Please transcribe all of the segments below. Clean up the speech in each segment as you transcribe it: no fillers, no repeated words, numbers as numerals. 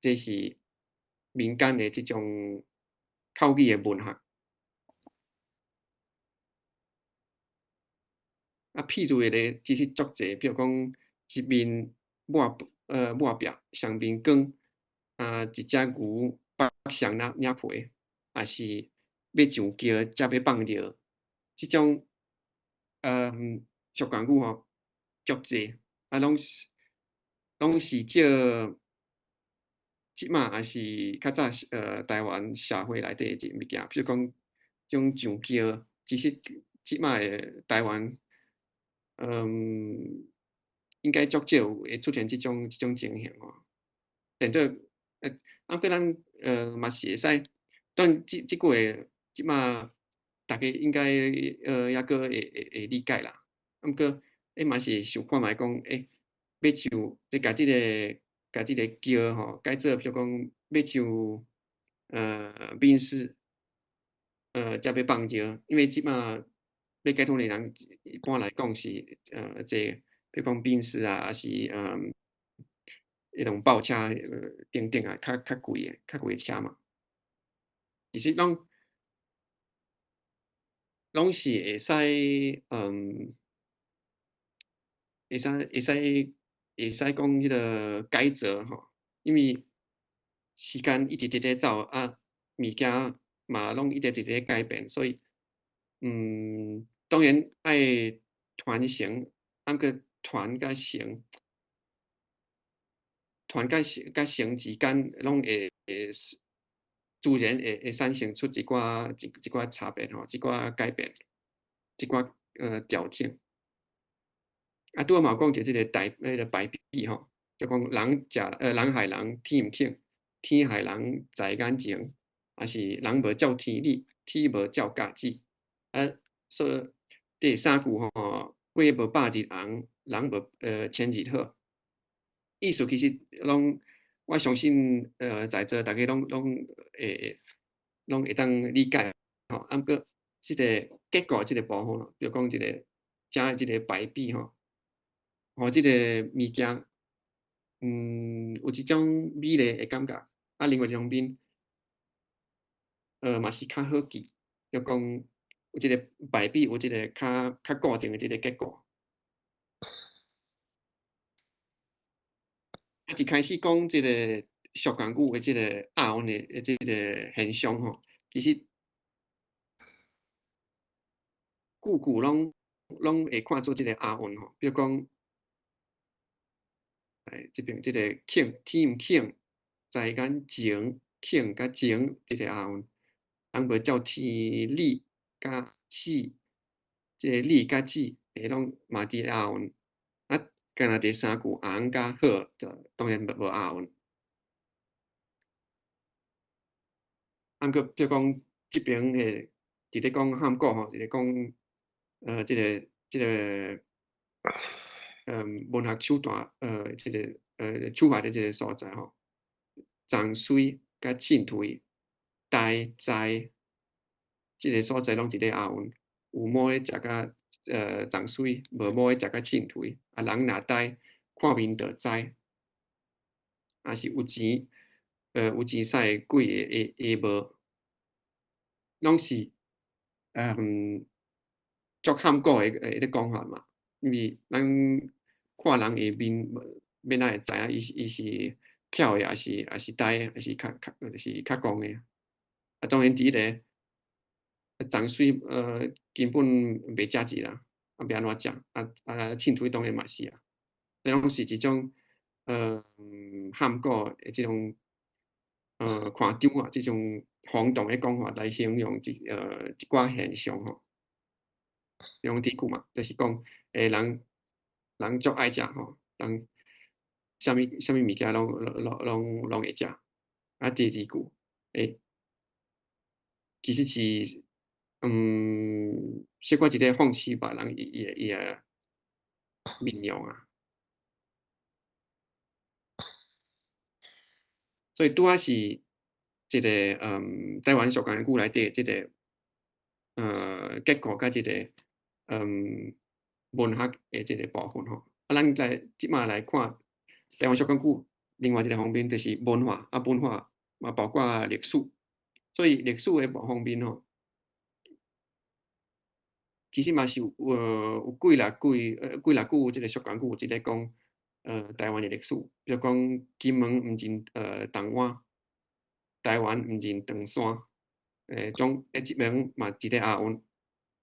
這是民間的這種口語的文學。啊，譬如的例其實足濟，比如講一面抹抹壁雙面光，啊，一隻牛北上領領皮，抑是欲上轎才欲放尿，這種俗講語吼，足濟，啊，攏是借這馬抑是較早台灣社會內底的一物件，比如講這種上轎，其實這馬的台灣，應該足少會出現這種情形吼。變做啊，毋過咱嘛是會使，當然這這句話這馬逐家應該猶閣會理解啦。啊，毋過嘛是想看覓講，欲上，即共這個轎吼改做，比如講欲上賓士，才欲放尿，因為這馬欲解脫的人一般來講是坐，比如講賓士啊，抑是彼種跑車等等啊，較貴的車嘛。其實攏是會使講彼個改造吼，因為時間一直佇咧走啊，物件嘛攏一直佇咧改變，所以當然愛傳承，啊毋過傳佮承，傳佮承之間攏會自然會產生出一寡差別吼，一寡改變，一寡調整。啊，拄仔嘛有講著這個大彼個排比吼，就講人害人天毋肯，天害人在眼前，抑是人無照天理，天無照甲子。啊，所以第三句吼，過無百日紅，人無千日好。意思其實攏我相信在座逐家攏會當理解吼。啊，毋過這個結果這個部分咯，比如講這個遮這個排比吼，予這個物件，有一種美麗的感覺。啊，另外一方面，嘛是較好記，就講有這個排比，有這個較固定的這個結果。啊，一開始講這個俗講語的這個押韻的這個現象吼，其實句句攏會看做這個押韻吼，比如講，哎，這邊這個肯天毋肯，在眼前肯佮前這個押韻，人無照天理佮子，這個理佮子，會攏嘛佇押韻。啊，敢若第三句紅佮好，就當然無押韻。啊，毋過比如講這邊的佇咧講漢語吼，佇咧講這個文學手段，這個手法的這個所在吼，髒水佮凊槌、呆、知，這個所在攏佇咧押韻。有毛的食甲髒水，無毛的食甲凊槌。啊，人若呆，看面就知。抑是有錢使鬼會無，攏是足漢古的彼個講法嘛。因為咱看人的面，欲哪會知影伊是巧的，抑是呆的，抑是就是較戇的。啊，當然佇彼個髒水，根本袂食字啦，啊，欲按怎食？啊啊，凊槌當然嘛是啊。這攏是一種漢古的這種誇張啊，這種轟動的講法來形容一寡現象吼。用這句嘛，就是講，人足愛食吼，人啥物物件攏會食。啊，第二句，其實是，小可一個諷刺別人伊的面容啊。所以拄仔是這個台灣俗講語內底這個結構佮這個文學的這個部分吼。啊，咱來這馬來看台灣俗講語。另外一个方面就是文化，啊，文化嘛包括歷史，所以歷史的方面吼，其實嘛是有幾若幾幾若句這個俗講句，這個講台灣的歷史，比如講金門毋認銅碗，台灣毋認唐山，總這邊嘛一個押韻，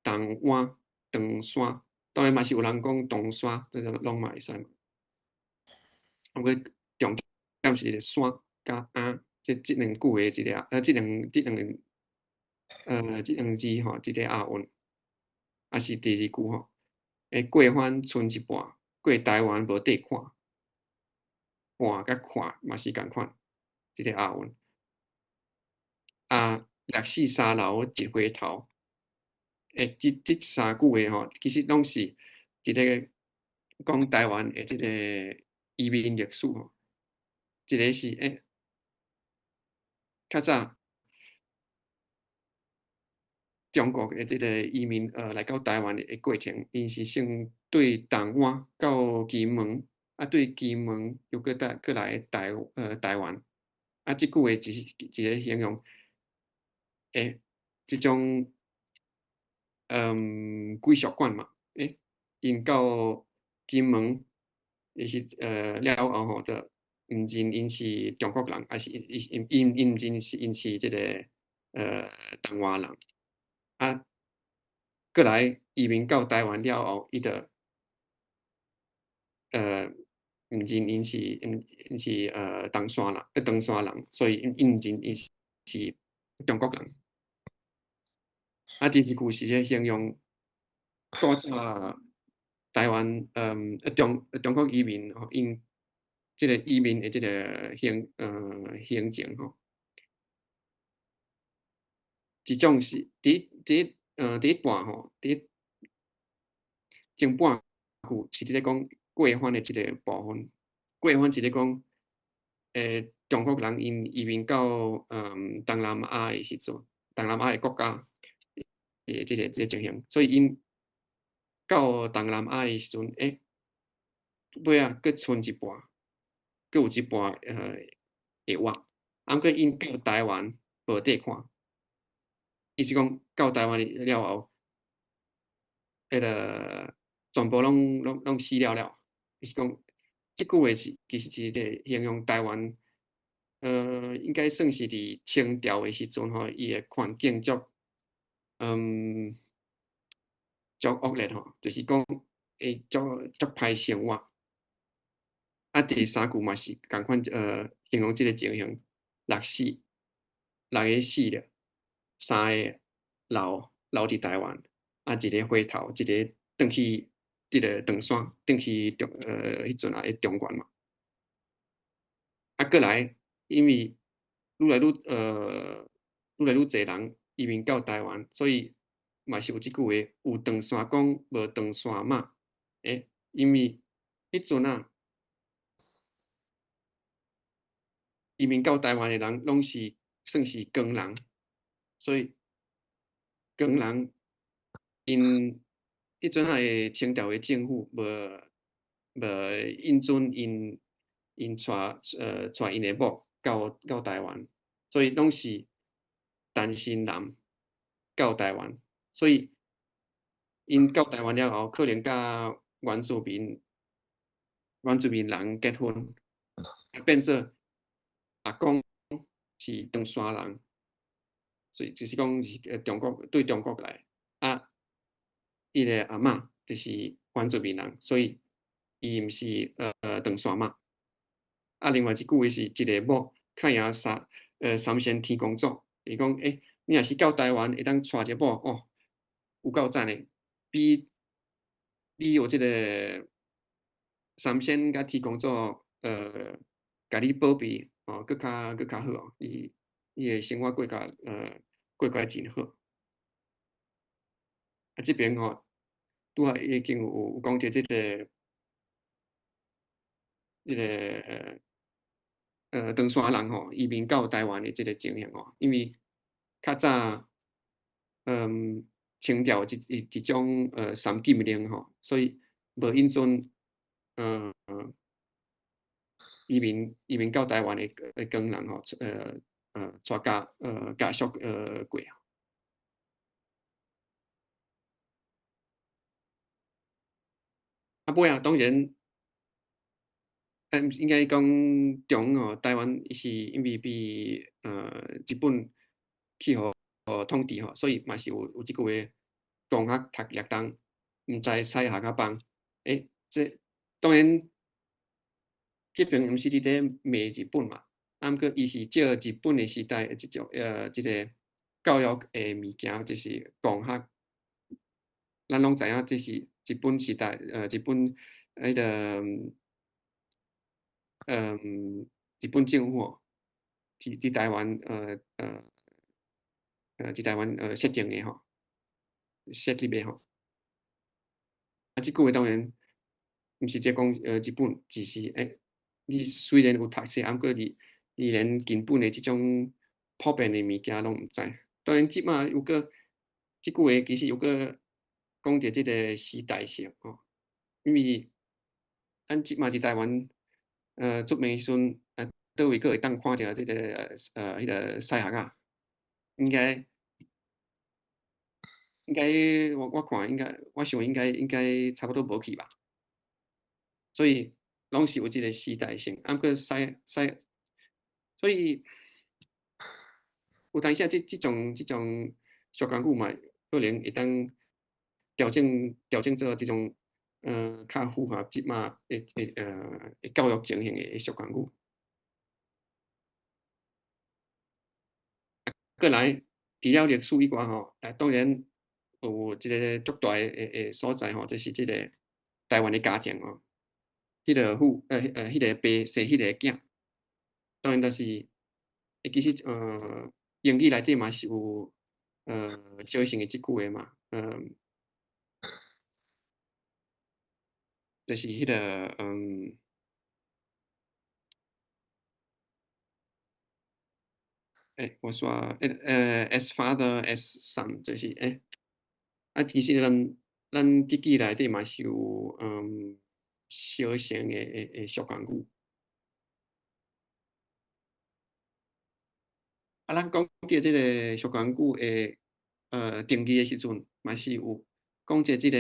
銅碗、唐山，當然嘛是有人講唐山，這個攏嘛會使。毋過重點是山佮巖，這兩句的一個這兩字吼，一個押韻。啊是第二句吼，過番賰一半，過台灣無綴看，半佮看嘛是仝款，這個押韻。啊，六四三流一回頭，這三句話吼，其實攏是一個講台灣的這個移民歷史吼。一個是較早中國的這個移民來到台灣的過程，𪜶是先對銅碗到金門，啊對金門又閣帶過來台灣，啊這句話只是一個形容，這種歸屬感嘛，𪜶到金門伊是了後吼，就毋認𪜶是中國人，還是𪜶毋認是𪜶是這個銅碗人。啊，閣來移民到台灣了後，伊就毋認𪜶是𪜶是唐山人，所以𪜶毋認𪜶是中國人。啊，第二句是咧形容古早台灣中國移民吼，𪜶這個移民的這個行程吼。一種是佇一半吼，佇前半句是佇咧講過番的這個部分，過番是咧講，中國人𪜶移民到東南亞的時陣，東南亞的國家的這個情形，所以𪜶到東南亞的時陣，尾仔閣賰一半，閣有一半會活，啊，毋過𪜶到台灣無綴看，意思講到台灣了後，彼個全部攏死了了，意思講，這句話是其實是咧形容台灣，應該算是佇清朝的時陣吼，伊的環境足惡劣吼，就是講會足歹生活。啊，第三句嘛是仝款，形容這個情形，六個死了，三個留佇台灣，啊，一个回頭，一个轉去佇個唐山，轉去彼陣啊，中原嘛。啊，閣來，因為愈來愈濟人移民到台灣，所以嘛是有這句話，有唐山公，無唐山媽。因為彼陣啊，移民到台灣的人攏是算是唐人，所以唐人𪜶彼陣仔的清朝的政府無允准𪜶帶𪜶的某到台灣，所以攏是單身男到台灣，所以𪜶到台灣了後，可能佮原住民人結婚，變做阿公是唐山人，所以就是講是中國對中國來，啊，伊个阿嬤就是原住民人，所以伊毋是唐山媽。啊，另外一句話是一个某較贏三仙天公祖，伊講你若是到台灣會當娶一個某哦，有夠讚的，比你有這个三仙佮天公祖共你保庇哦，閣較好哦，伊的生活過較真好。啊，這邊吼，拄仔已經有講著這个唐山人吼移民到台灣的這个情形吼，因為較早，清朝一種三禁令吼，所以無允准移民到台灣的工人吼，帶家屬過。啊，尾仔當然，應該講中吼，台灣伊是因為被日本去予統治吼，所以嘛是有這句話，公學讀掠冬，毋知西學較放。欸，這當然，這邊毋是佇咧罵日本嘛，啊，毋過伊是借日本的時代的這種這个教育的物件，就是公學。咱攏知影這是日本時代，日本彼个，日本政府佇台灣設定的吼，設立的吼。啊，這句話當然毋是這講日本，只是欸，你雖然有讀冊，啊，毋過你連根本的這種普遍的物件攏毋知。當然，這馬又閣這句話其實又閣講著這个時代性吼，因為咱這馬佇台灣，出門時陣，佗位閣會當看著這个彼个西學仔，應該我看應該，我想應該差不多無去吧。所以攏是有這个時代性，啊，毋過西西，所以有當時啊，這種俗講語嘛，可能會當調整做這種較符合這馬的教育情形的俗講語。過來，除了歷史以外吼，啊，當然有一个足大的所在吼，就是這个台灣的家庭吼，彼个父彼个爸生彼个囝，當然就是，其實英語內底嘛是有相像的這句話嘛，就是彼个欸，我說as father as son，就是欸，啊，其實咱日語內底嘛是有相像的俗講語。啊，咱講著這个俗講語的定義的時陣，嘛是有講著這个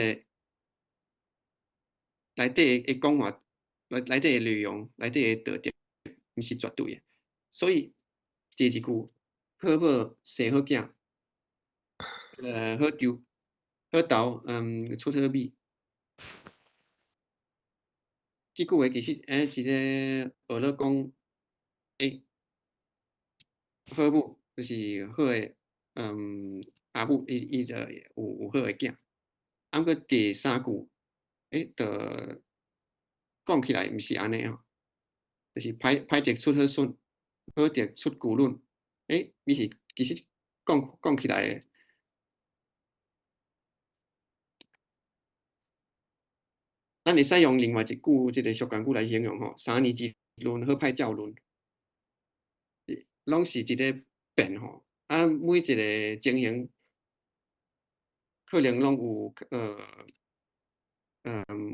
內底的講法，內底的內容，內底的道德，毋是絕對的。所以，這一句好母生好囝，好豆好豆，出好米。這句話其實欸，是咧學咧講，欸，好母就是好的，阿母伊就有好的囝。啊，毋過第三句，欸，就講起來毋是按呢吼，就是歹歹竹出好筍，好竹出龜卵。欸，伊是其實講起來，咱會使用另外一句這个俗講語來形容吼，三年一輪，好歹照輪，攏是一个變吼。啊，每一个情形可能攏有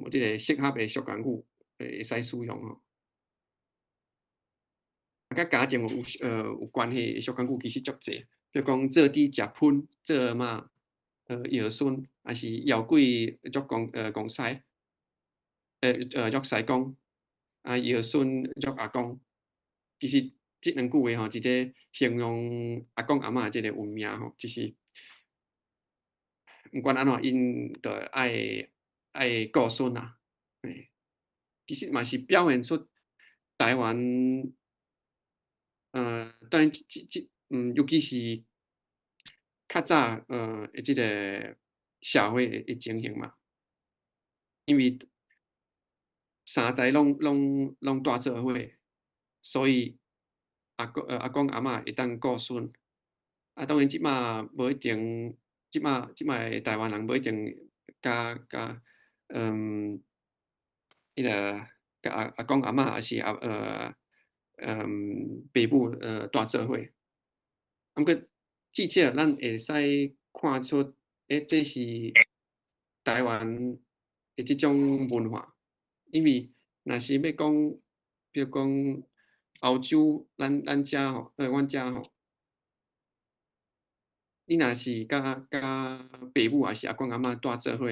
有這个適合的俗講語會使使用吼。啊，佮家庭有關係的俗講語其實足濟，比如講做豬食噴，做媽搖孫，抑是枵鬼足公師，足師公，啊搖孫足阿公。其實這兩句話吼，是咧形容阿公阿嬤這個運命吼，就是毋管按怎，𪜶都愛顧孫啊。欸，其實嘛是表現出台灣，當然這尤其是較早的這个社會的情形嘛，因為三代攏蹛做伙，所以阿公阿嬤會當顧孫。啊，當然這馬無一定，這馬的台灣人無一定佮彼个佮阿公阿嬤，抑是爸母蹛做伙。啊，毋過至少咱會使看出，欸，這是台灣的這種文化，因為若是欲講比如講歐洲，咱遮吼，阮遮吼，你若是佮爸母抑是阿公阿嬤蹛做伙，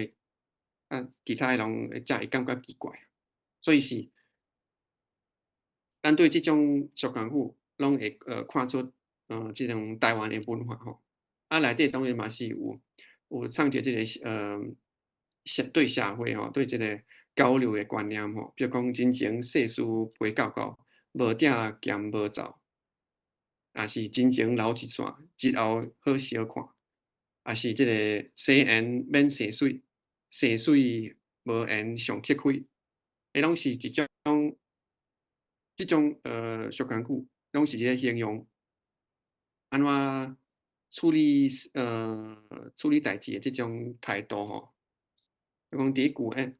啊，其他的人才會感覺奇怪。所以是，咱對這種俗講句，攏會看出這種台灣的文化吼。啊，內底當然嘛是有藏著這个對社會吼，對這个交流的觀念吼。比如講，人情世事陪教教，無鼎兼無灶，抑是真情流一線，日後好相看，抑是這个生緣免生媠，生媠無緣上乞開，彼攏是一種這種俗講句，攏是一个形容按怎處理代誌的這種態度吼。就講第一句，欸，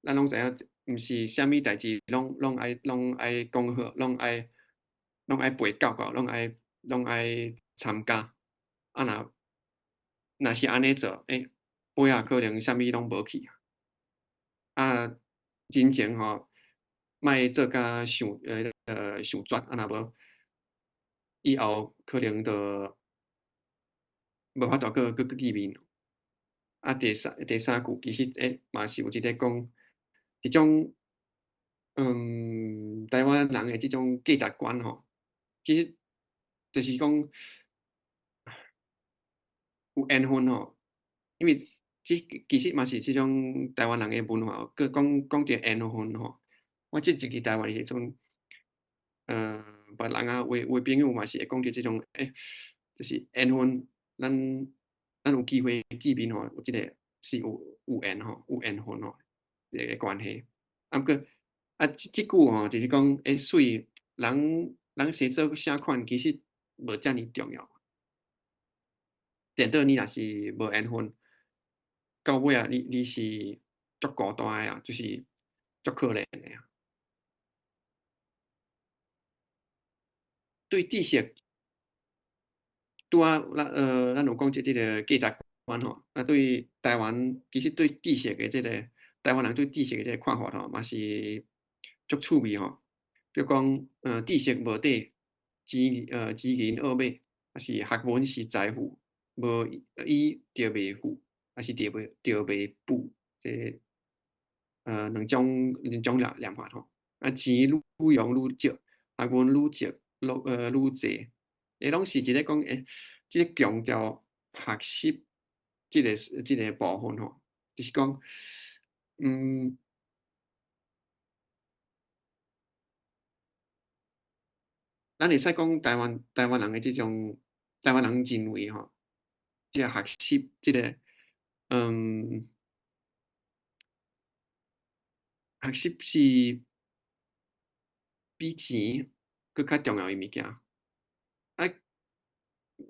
咱攏知影，毋是啥物代誌攏愛講好，攏愛陪教教，攏愛參加。啊，若是按呢做，欸，尾仔可能啥物攏無去啊。啊，人情吼，莫做甲傷絕，啊若無，以後可能就無法度閣見面。啊，第三句其實欸嘛是有一个講，這種台灣人的這種價值觀吼，其實就是講有緣分吼，因為這其實嘛是這種台灣人的文化，閣講講著緣分吼。我之前去台灣的時陣，別人啊，有的朋友嘛是會講著這種，欸，就是緣分，咱有機會見面吼，有這个是有緣吼，有緣分吼，這个關係。啊，毋過啊，這句吼，就是講，欸，媠人生做啥款，其實無遮爾重要。顛倒你若是無緣分，到尾仔你是足孤單的啊，就是足可憐的啊。對知識，拄仔咱有講這个價值觀吼，啊，對台灣其實對知識的這个台灣人對知識的這个看法吼，嘛是足趣味吼。比如講，知識無底，錢銀惡馬，抑是學問是財富，無伊就袂富，抑是就袂富，這兩種念法吼。啊，錢愈用愈少，學問愈積愈濟，彼攏是一个講，欸，這个強調學習這个部分吼，就是講，咱會使講台灣人的這種，台灣人認為吼，這個學習這个，學習是比錢閣較重要的物件。啊，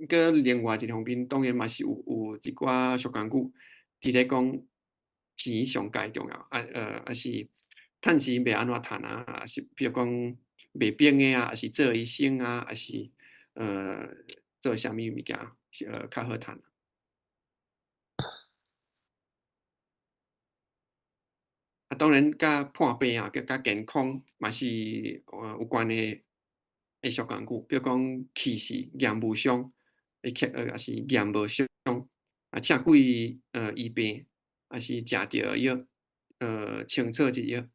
閣另外一方面，當然嘛是有一寡俗講句，佇咧講錢上蓋重要，啊，抑是趁錢欲按怎趁啊？抑是比如講賣冰的啊，抑是做醫生啊，抑是做啥物物件是較好趁。啊，當然，佮破病啊，佮健康嘛是有關係的俗講句，比如講氣死驗無傷，抑是驗無傷，啊，請鬼醫病，抑是食著藥，清楚一藥，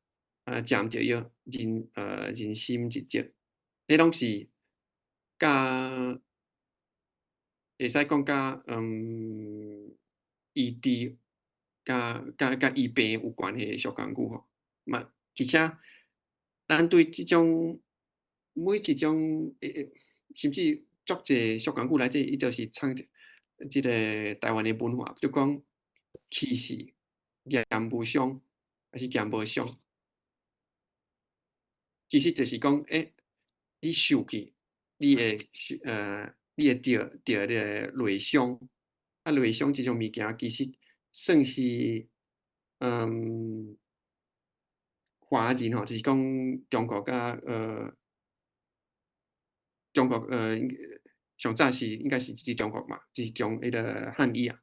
啊，食毋著藥，人心一跡，這攏是佮會使講佮醫治佮醫病有關係的俗講句吼。嘛，而且咱對這種每一種甚至足濟俗講句內底，伊就是藏這个台灣的文化，就講氣死驗無傷，抑是驗無傷，其實就是講，欸，你受氣，你會著這個內傷，啊，內傷這種物件其實算是華人吼，就是講中國佮中國上早是應該是佇中國嘛，就是將彼個漢醫啊，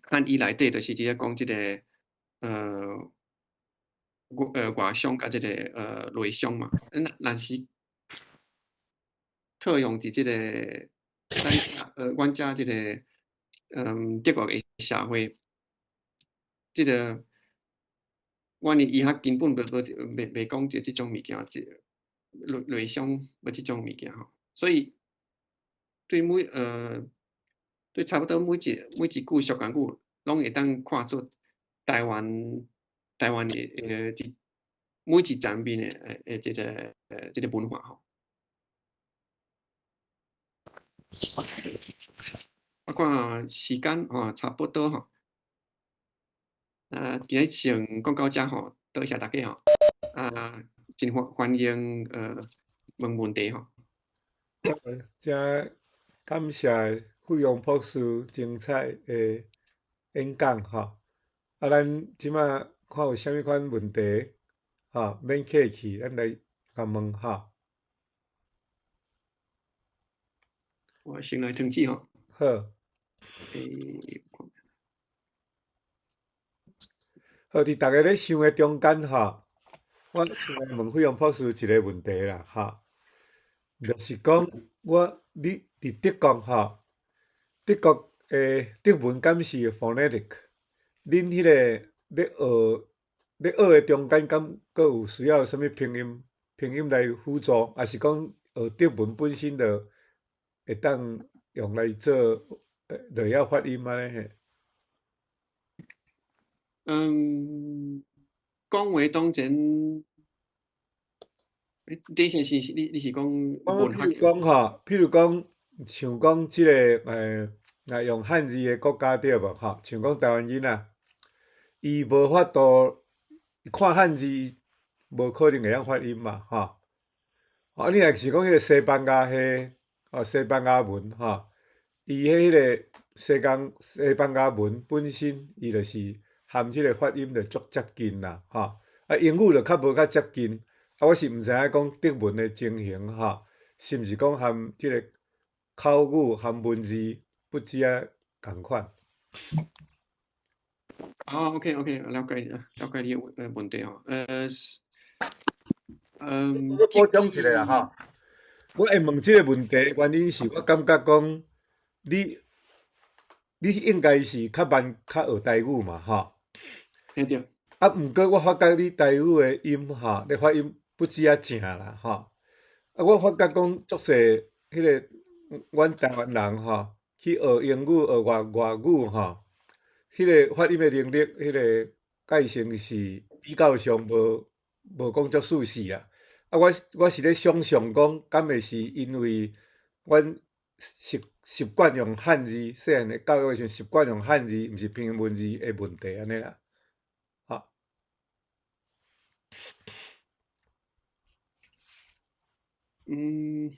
漢醫內底就是佇咧講這个外商佮這个內商嘛。若是套用佇這个咱遮這个德國的社會，這个阮的醫學根本無講這種物件，這內傷無這種物件吼，所以對差不多每一句俗言語，攏會當看出台灣的每一層面的這個文化吼。我看時間吼差不多吼，今日先講到遮吼，多謝大家吼，啊，真歡迎問問題吼。真感謝惠陽博士精彩的演講吼，啊，咱這馬看有啥物款問題，吼，免客氣，咱來共問吼。我先來停止吼。好。欸。好，佇逐家咧想的中間吼，我先來問惠陽博士一个問題啦，吼，就是講你佇德國吼，德國的德文敢是 phonetic？恁彼個咧學的中間，敢閣有需要啥物拼音來輔助，抑是講學德文本身就會當用來做，就會曉發音按呢？嗯，講話當然，等下是你是講我譬如講吼，譬如講，像講這个若用漢字的國家對無吼？像講台灣囡仔，伊無法度看漢字，無可能會曉發音嘛，吼。啊，你若是講彼个西班牙話，哦，西班牙文吼，伊彼个西班牙文本身，伊就是含這个發音就足接近啦，吼。啊，英語就較無較接近。啊，我是毋知影講德文的情形吼，是毋是講含這个口語含文字不止啊仝款？哦，OK，OK，了解你的問題吼。我補充一下啦，吼。我會問這個問題，原因是我感覺講，你應該是較慢較學台語嘛，吼。嘿對。啊，毋過我發覺你台語的音吼，你發音不止啊正啦，吼。啊，我發覺講足濟彼个阮台灣人吼，去學英語、學外語吼，彼个發音的能力，彼个界成是比較上無講足舒適啦。啊，我是咧想像講，敢會是因為阮習慣用漢字，細漢的教育的時陣習慣用漢字，毋是拼音文字的問題按呢啦。吼。嗯，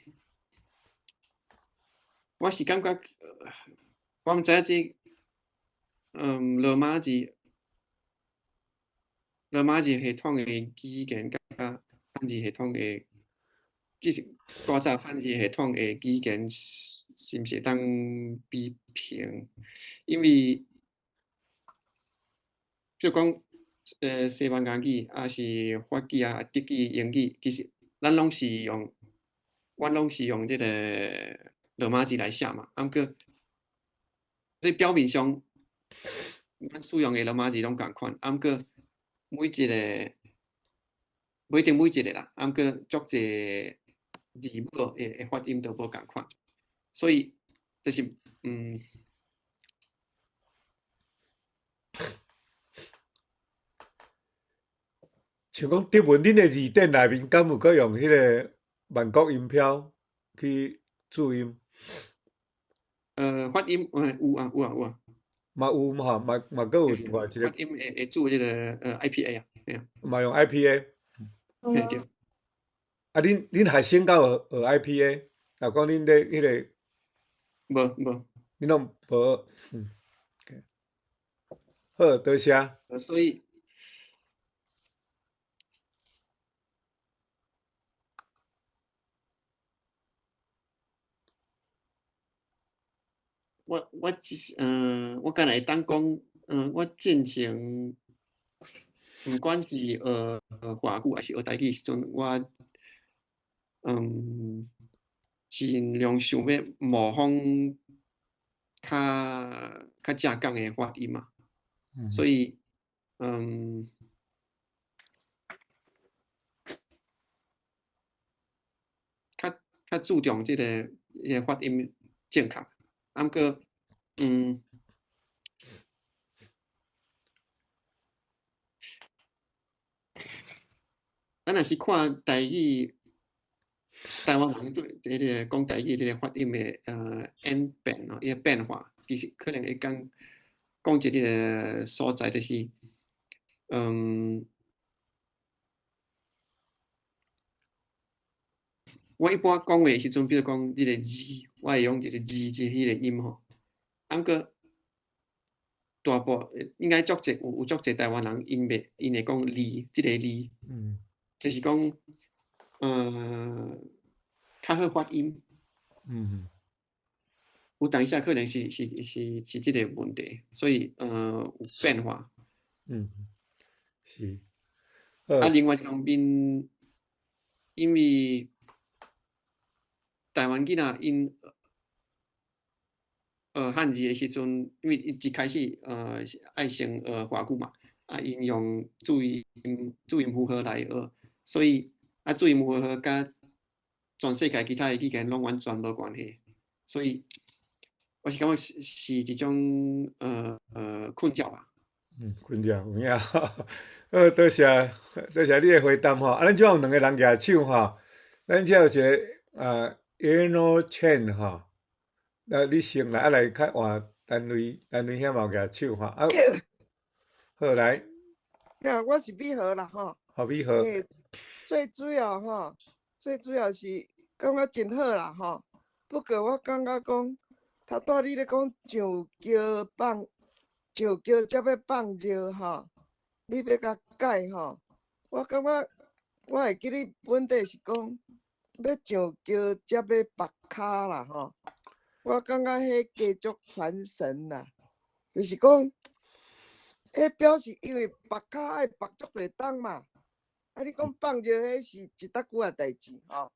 我是感覺，我毋知影這，羅馬字系統的語言佮漢字系統的，只是古早漢字系統的語言是毋是會當比拼？因為，比如講，西班牙語，抑是法語啊、德語、英語，其實咱攏是用，阮攏是用這個羅馬字來寫嘛。啊，毋過，所以表面上，咱使用的羅馬字攏仝款，啊，毋過每一個，無一定每一個啦，啊，毋過足濟字母的發音都無仝款，所以就是。像講德文，恁的字典內面敢有閣用彼个萬國音標去注音？發音有啊有啊有啊。嘛有嘛吼，嘛閣有另外一个。發音會注這個IPA 啊，嘿啊。嘛用 IPA。嘿對。啊，恁學生敢有學 IPA？若講恁咧彼个。無無。恁攏無學，嗯。好，多謝。所以。我只是，我敢若會當講，我進前，毋管是學華語抑是學台語時陣，我盡量想欲模仿較較正港的發音嘛。所以較較注重這个彼个發音正確。啊，毋過咱若是看台語，台灣人對這个講台語這个發音的演變吼，伊的變化，其實可能會講講一个所在，就是我一般講話的時陣，比如講這个字，我會用一个字這彼個音吼。啊，毋過大部應該足濟有足濟台灣人，𪜶袂𪜶會講字，這个字，就是講較好發音。有當時可能是這个問題，所以有變化。是。啊，另外一方面，因為台灣囡仔𪜶學漢字的時陣，因為一開始愛先學華語嘛，啊，𪜶用注音符號來學，所以啊，注音符號佮全世界其他的語言攏完全無關係，所以我是感覺是一種困擾吧。困擾有影。多謝多謝你的回答吼。啊，咱這有兩個人舉手吼，咱這有一個啊 Eno Chen 吼，那你先來，啊來較換單位，單位兄嘛有舉手吼。啊，好來。啊，我是美和啦吼。好，美和。欸，最主要吼，最主要是感覺真好啦吼。不過我感覺講，頭拄你咧講上轎放上轎才欲放尿吼，你欲共改吼，我感覺我會記得本底是講欲上轎才欲縛跤啦吼。我感覺彼加足傳神啦，就是講，彼表示因為縛跤愛縛足濟冬嘛，啊你講放尿彼是一搭久的代誌吼，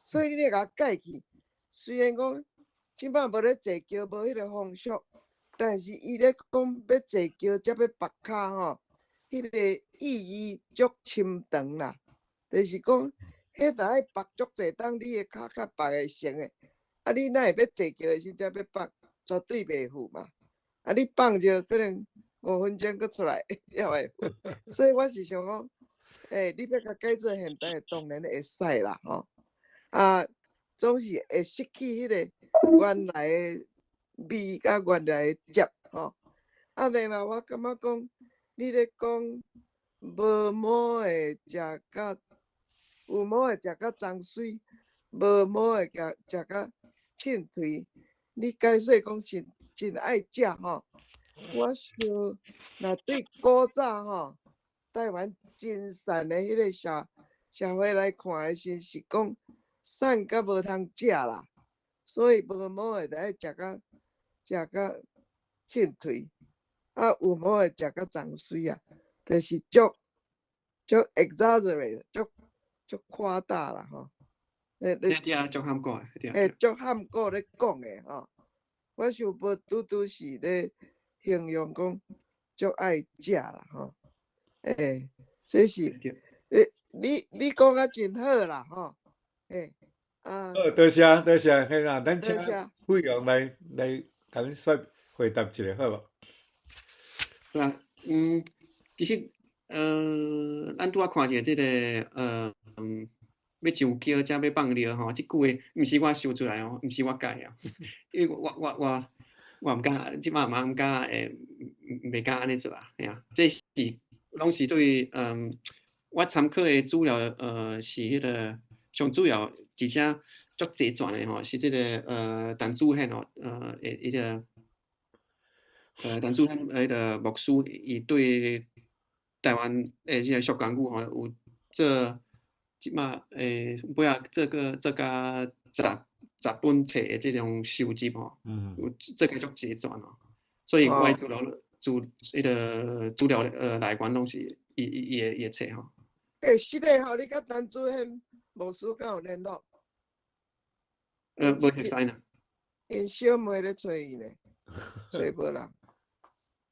所以你咧共改去，雖然講這擺無咧坐轎，無彼個風俗，但是伊咧講欲坐轎才欲縛跤吼，彼個意義足深長啦，就是講，彼若愛縛足濟冬，你的跤較縛會成的。啊！你哪會欲坐轎的時陣才欲縛，絕對袂赴嘛。啊！你放尿可能5分鐘閣出來，也會赴。所以我是想講，欸，你欲共改做現代的，當然會使啦，吼。啊，總是會失去彼個原來的味佮原來的汁，吼。啊，另外我感覺講，你咧講無毛的食甲有毛的食甲髒水，無毛的食食甲凊槌，你解說講是真愛食吼。我想，若對古早吼，台灣真散的彼個社會來看的時，是講散甲無通食啦，所以無毛的就愛食甲凊槌，啊有毛的食甲髒水啊，就是足足 exaggerate，足足誇大啦吼。對對啊，足含糊的，對。欸，足含糊咧講的吼，我想無拄拄是咧形容講足愛食啦吼。欸，這是你講啊真好啦吼。欸，啊。好，多謝多謝，嘿啦，咱請惠陽來共阮說回答一下好無？對啊，其實，咱拄仔看著這个，欲上轎才欲放尿吼，這句話毋是我想出來哦，毋是我改啊，因為我毋敢，這擺嘛毋敢會，袂敢按呢做啊，嘿啊，這是攏是對，我參考的資料，是彼个上主要，而且足齊全的吼，是這个陳祖憲吼，的彼个，陳祖憲彼个牧師，伊對台灣的這个俗講語吼，有做。這擺尾仔做個做甲十本冊的這種收集吼，有做甲足齊全哦，所以我的資料資彼个資料來源攏是伊伊伊的伊的冊吼。欸，是的吼，你佮陳子軒牧師敢有聯絡？無熟似呢。𪜶小妹咧揣伊呢，揣無啦。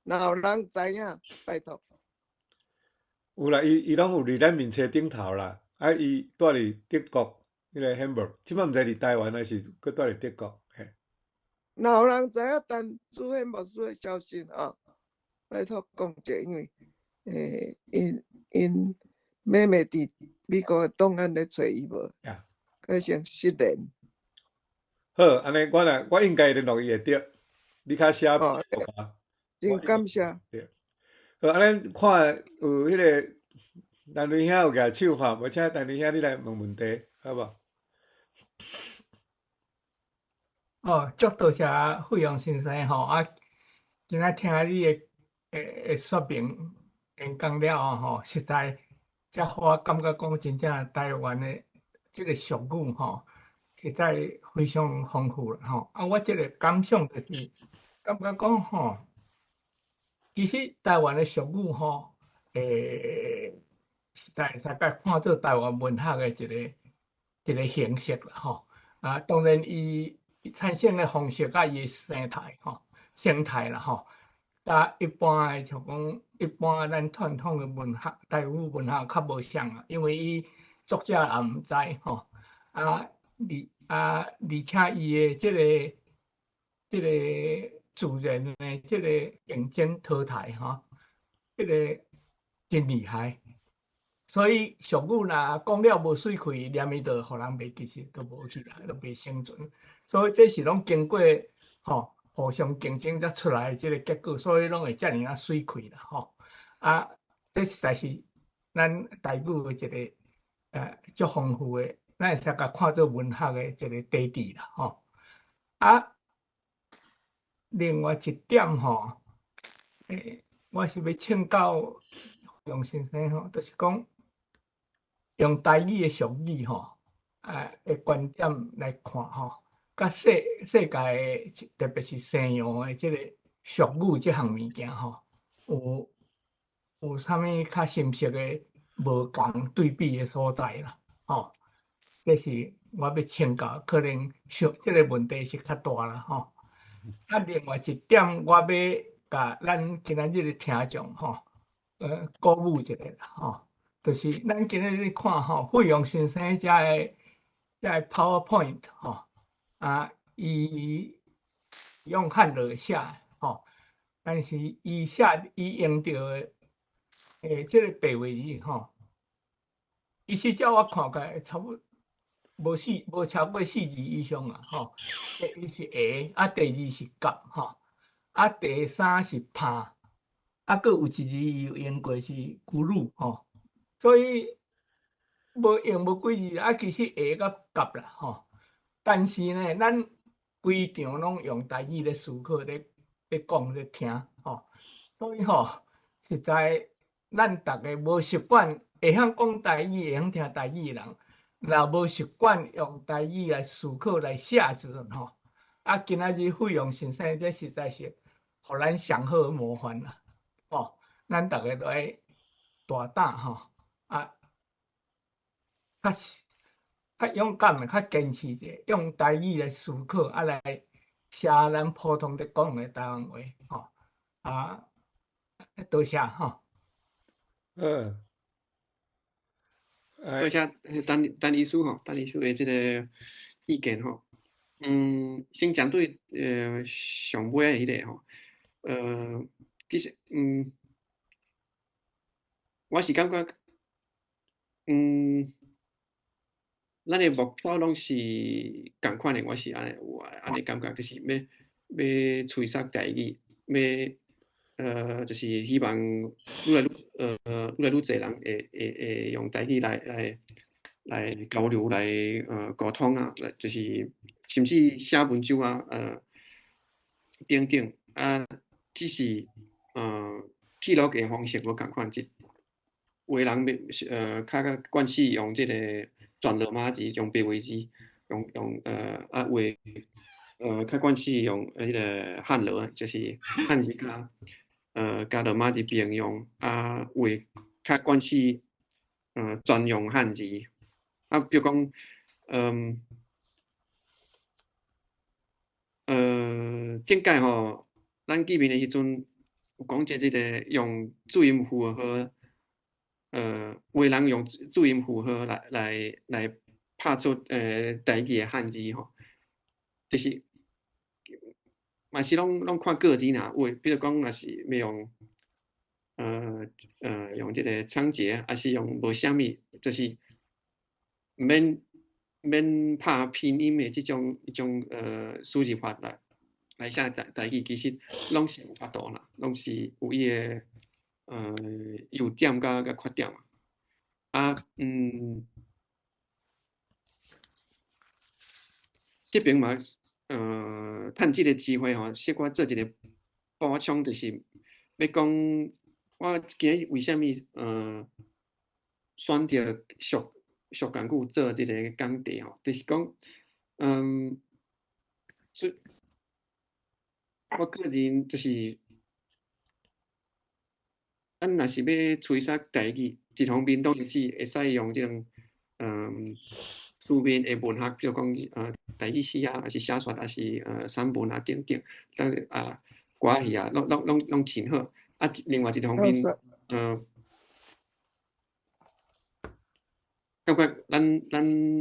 若有人知影，拜託。有啦，伊伊攏有佇咱面冊頂頭啦。啊，伊蹛佇德國彼個 Hamburg，這擺毋知佇台灣還是閣蹛佇德國。嘿。若有人知影陳子軒牧師的消息吼，拜託講者，因為𪜶𪜶妹妹佇美國的檔案咧揣伊無，改成失聯。好，按呢我若我應該聯絡伊會著，你較寫哦，真感謝。對。好，按呢看有彼個陳瑞兄有舉手吼，無請陳瑞兄你來問問題，好無？哦，足多謝惠陽先生吼，啊，今仔聽你的的說明演講了後吼，實在才予我感覺講真正台灣的這個俗語吼，實在非常豐富啦吼。啊，我這個感想就是感覺講吼，其實台灣的俗語吼，實在會使共看做台灣文學的一個一個形式啦吼。啊，當然伊產生的方式佮伊的生態吼，生態啦吼，佮一般的像講一般咱傳統的文學，台語文學較無像啊，因為伊作者也毋知吼，啊，而且伊的這個這個自然的這個競爭淘汰吼，這個真厲害。所以俗語若講了無媠氣，連伊就予人袂記實，都無去啦，都袂生存。所以這是攏經過吼互相競爭才出來的這個結果，所以攏會遮爾仔媠氣啦吼。啊，這實在是咱台語的一個足豐富的，咱會使共看做文學的一個底底啦吼。啊，另外一點吼，我是欲請教楊先生吼，就是講用台語的俗語吼，的觀點來看吼，佮世界的，特別是西洋的這個俗語這項物件吼，有啥物較深色的無仝對比的所在啦？吼，這是我欲請教，可能想這個問題是較大啦吼。啊，另外一點，我欲共咱今仔日的聽眾吼，鼓舞一下啦吼，就是咱今仔日看吼，惠陽先生遮个 PowerPoint 吼，啊，伊用漢字寫吼，但是伊寫伊用著的這個白話字吼，其實照我看起來差不無四無超過四字以上啊吼。第一是下，啊，第二是佮吼，啊，第三是拍，啊，閣有一字伊有用過是咕嚕吼，所以無用無幾字，啊，其實下佮佮啦吼。但是呢，咱規場攏用台語咧思考、咧講、咧聽吼，所以吼，實在咱逐个無習慣會曉講台語、會曉聽台語的人，若無習慣用台語來思考、來寫時陣吼，啊，今仔日惠陽先生這實在是予咱上好的模範啦，吼，咱逐个都愛大膽吼，啊，較較勇敢的、較堅持者，用台語來思考，啊，來寫咱普通咧講的台灣話，吼，啊，多謝吼。多謝陳陳醫師吼，陳醫師的這個意見吼。先針對上尾的彼個吼，其實我是感覺，咱的目標攏是仝款的，我是按呢有按呢感覺，就是欲欲吹殺台語，欲就是希望愈來愈濟人會用台語來交流，來溝通啊，來就是甚至寫文章啊，等等啊，只是記錄的方式無仝款，一有的人欲較較慣勢用這個全羅馬字，用白話字，用啊有的較慣勢用彼個漢羅，就是漢字佮羅馬字並用，啊有的較慣勢專用漢字。啊，比如講，頂擺吼，咱見面的時陣有講者這个用注音符號，有的人用注音符號來拍出台語的漢字吼，就是嘛是攏看個人啦。有的比如講，若是欲用用這个倉頡，抑是用無啥物，就是毋免拍拼音的這種輸入法來寫台語，其實攏是有法度啦，攏是有伊的優點佮缺點啊。這爿嘛，趁這个機會吼，小可做一个補充，就是欲講我今日為啥物選擇俗間語做這个講題吼，就是講，這我個人就是，咱若是欲吹殺台語，一方面當然是會使用這種書面的文學，比如講台語詩啊，抑是寫說，抑是散文啊等等，但啊歌戲啊，攏真好。啊，另外一方面，感覺咱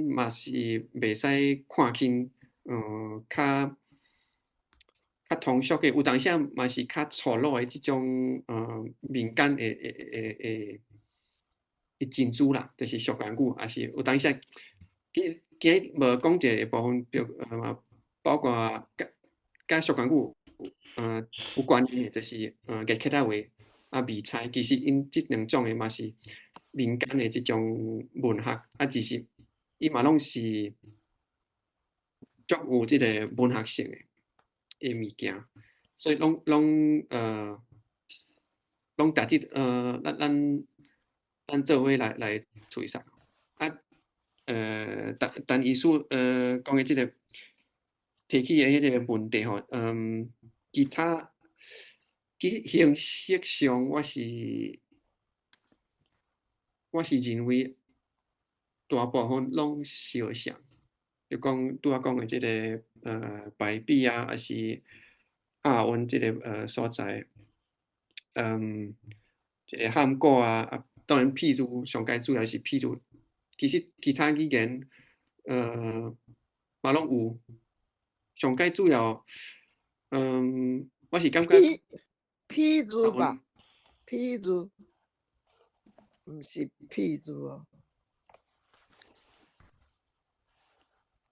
嘛是袂使看輕，較通俗的，有當時嘛是較粗魯的這種民間的珍珠啦，就是俗間語，抑是有當時今日無講一個部分，比如包括佮俗間語有關係的，就是月客仔話啊，味菜，其實𪜶這兩種的嘛是民間的這種文學，啊，其實伊嘛攏是足有這个文學性的物件，所以攏值得咱做伙來揣測。啊，陳醫師講的這个提起的彼个問題吼，其他其實形式上我是認為大部分攏相像，就講拄仔講的這个排比啊，抑是押韻這个所在，這个漢古啊，啊，當然譬如上蓋主要是譬如，其實其他語言嘛攏有，上蓋主要，我是感覺譬如吧，譬如，毋是譬如哦。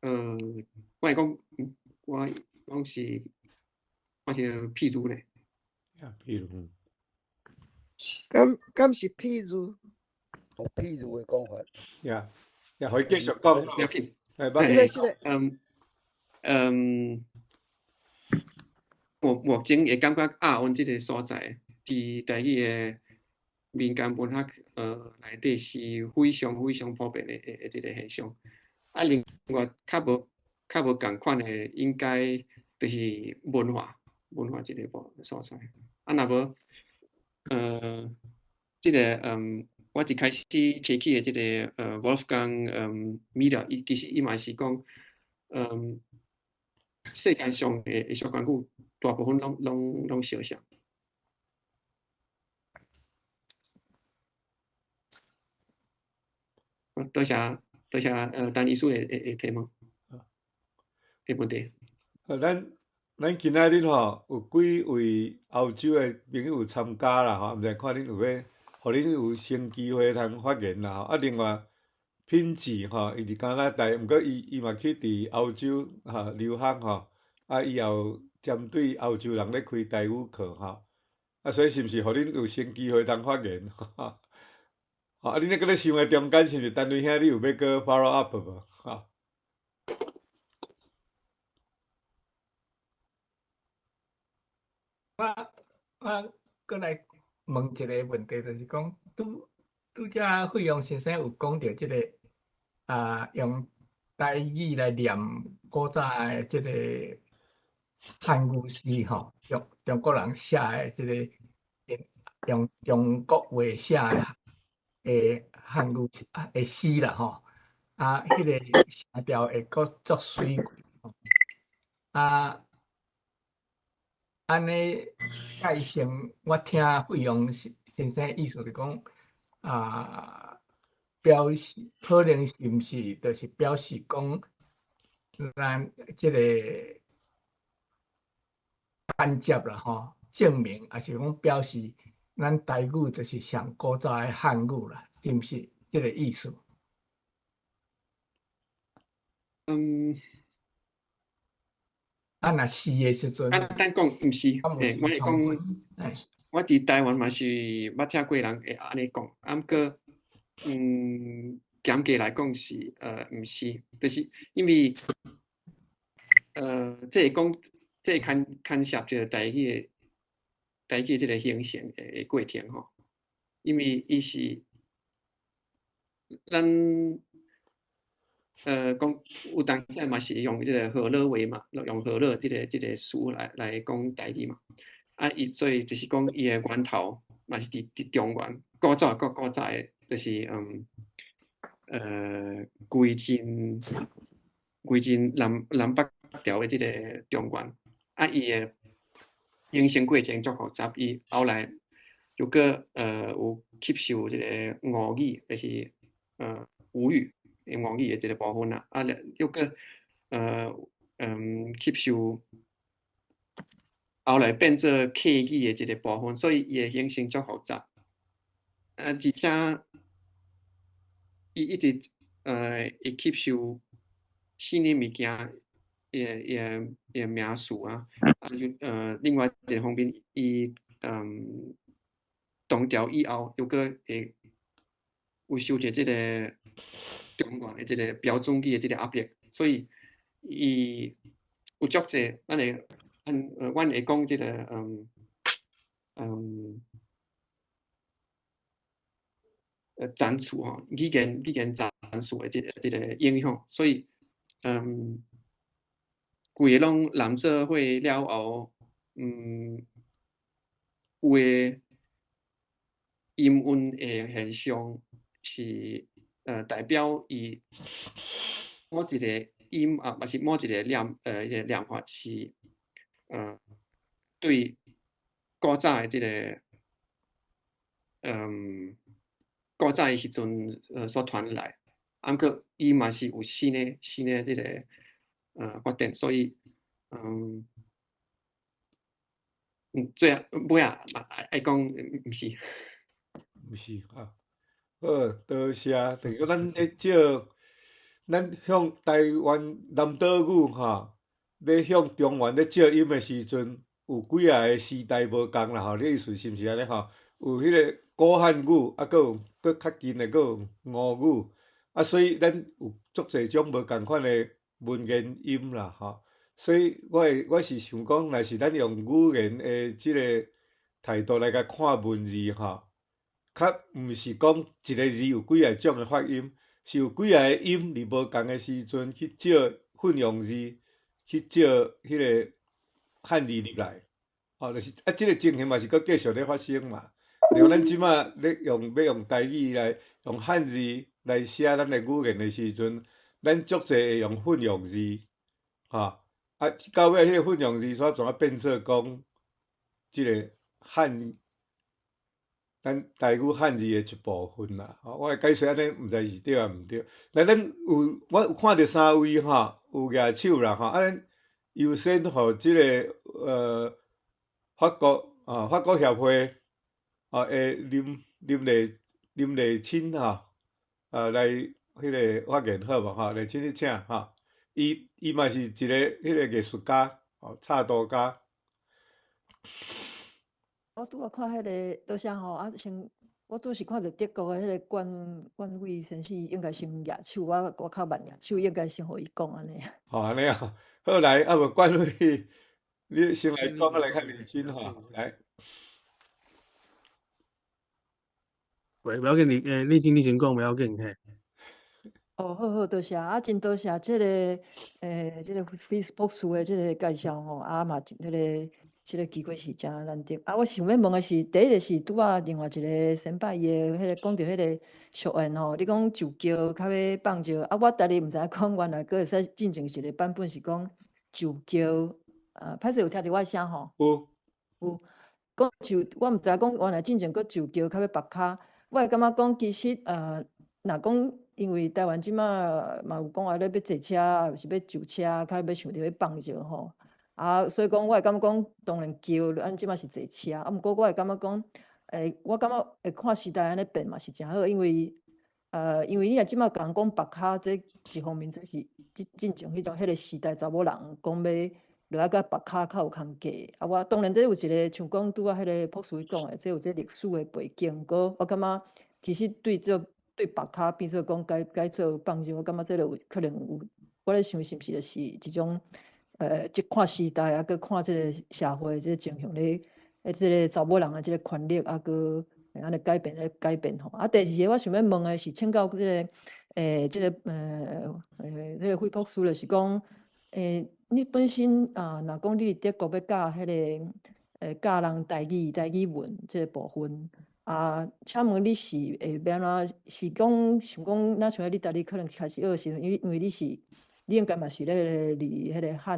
我會講，我講是，我是譬如咧。啊，譬如。敢是譬如？哦，譬如的講法。呀，呀，予伊繼續講。不要緊。哎，是咧，是咧。目前會感覺押韻這个所在，佇台語的民間文學內底是非常非常普遍的這个現象。啊，另外較無仝款的，應該就是文化這个部所在。啊，若無，這个我一開始提起的這个Wolfgang Mieder，伊其實伊嘛是講，世界上的俗間語大部分攏相像。多謝多謝，陳醫師的提問，的問題。咱今仔日吼有幾位歐洲的朋友有參加啦吼，毋知看恁有欲，予恁有先機會通發言啦吼。啊，另外品志吼，伊佇加拿大，毋過伊嘛去佇歐洲吼留學吼，啊，伊也有針對歐洲人咧開台語課吼。啊，所以是毋是予恁有先機會通發言？吼，啊，恁咧閣咧想的中間，是毋是陳雷兄你有欲閣 follow up 無？吼。我閣來問一个問題，就是講拄才惠陽先生有講著這個啊，用台語來念古早的這個漢語詩吼，用中國人寫的這個用中國話寫的的漢語的詩啦吼，啊，彼個聲調會閣足媠吼，啊，按呢解釋，我聽費用先生意思就講啊，表示可能是毋是就是表示講咱這個間接啦吼，證明抑是講表示咱台語就是上古早的漢語啦，是毋是這個意思？啊，若是的時陣，簡單講，毋是，我會講，我佇台灣嘛是捌聽過人會按呢講，啊，毋過，嚴格來講是，毋是，就是因為，這會講，這會牽涉著台語這個形成的過程吼，因為伊是咱。講有當時嘛是用這個河洛話嘛，用河洛這個詞來講台語嘛。啊，伊所以就是講伊的源頭嘛是佇中原，古早閣古早的，就是魏晉南北朝的這個中原。啊，伊的形成過程足複雜，伊後來又閣有吸收這個吳語，就是吳語。吳語的這個部分啦，啊，又閣吸收，後來變做客語的這個部分，所以伊的形成足複雜。啊，而且伊一直會吸收新的物件，伊的名詞啊，啊就另外一個方面，伊唐朝以後又閣會有受著這個中原的這個標準語的這個壓迫，所以伊有足濟，咱會阮會講這個殘詞吼，語言殘詞的這個影響，所以規个攏濫做伙了後，有的音韻的現象是代表伊某一個音啊，抑是某一個念法是對古早的這個古早的時陣所傳來，啊，毋過伊嘛是有新的這個發展，所以最後尾仔嘛愛講毋是，毋是啊。好，多謝。就是講咱咧借，咱向台灣南島語吼，咧向中原咧借音的時陣，有幾仔个時代無仝啦吼。你意思是毋是按呢吼？有彼個古漢語，啊，閣有閣較近的，閣有吳語，啊，所以咱有足濟種無仝款的文言音啦吼。所以我會我是想講，若是咱用語言的這個態度來共看文字吼，較毋是講一个字有幾仔種的發音，是有幾仔个音佇無仝的時陣去借混用字，去借彼個漢字入來，吼，就是啊，這个情形嘛是閣繼續咧發生嘛。例如咱這馬咧用欲用台語來用漢字來寫咱的語言的時陣，咱足濟會用混用字，吼，啊，到尾彼個混用字煞怎啊變做講這个漢？咱台語漢字的一部分啦，吼，我的解說按呢，毋知是對抑毋對。來，咱有我有看著三位吼，有舉手啦吼，啊，咱優先予這个法國協會啊的林麗清吼，來彼个發言好無吼？麗清你請吼，伊嘛是一个彼个藝術家，哦，插圖家。我拄仔看彼个多謝吼，啊先我拄是看著德國的彼個冠偉先生應該先舉手，我較慢舉手，應該先予伊講按呢。吼，按呢哦，好來，啊無冠偉，你先來講，來較認真吼，來。喂，無要緊，你先講，無要緊嘿。哦，好好，多謝啊，真多謝這个，這个 Facebook 的這个介紹吼，啊嘛，彼个。這个機會是誠難得。啊，我想欲問的是，第一个是拄仔另外一个先輩伊的彼个講著彼个俗諺吼，你講就轎較欲放尿，啊，我家己毋知影講原來閣會使進前一个版本是講就轎，啊，歹勢有聽著我的聲吼？有。有。講就，我毋知影講原來進前閣就轎較欲縛跤，我會感覺講其實，若講因為台灣這馬嘛有講啊，咧欲坐車，抑是欲就車，較欲想著欲放尿吼。啊，所以講我會感覺講，當然轎，咱這馬是坐車，啊，毋過我會感覺講，我感覺會看時代按呢變嘛是誠好，因為你若這馬共人講縛跤，這一方面這是進前彼種彼个時代查某人講欲落來佮縛跤較有空價。啊，我當然這有一个像講拄仔彼个博士講的，這有這歷史的背景，閣我感覺其實對這對縛跤變做講改改做放尿，我感覺這个有可能有，我咧想是毋是就是一種。這看時代啊，閣看這个社會這个情形咧，這个查某人的這个權力啊，閣按呢改變咧改變吼。啊，第二个我想欲問的是請教這个，這个，這个惠博士就是講，你本身啊，若講你佇德國欲教彼个，教人台語、台語文這个部分，啊，請問你是會欲按怎？是講想講，若像你家己可能開始學的時陣，因為你是。你應該嘛是咧佇彼个漢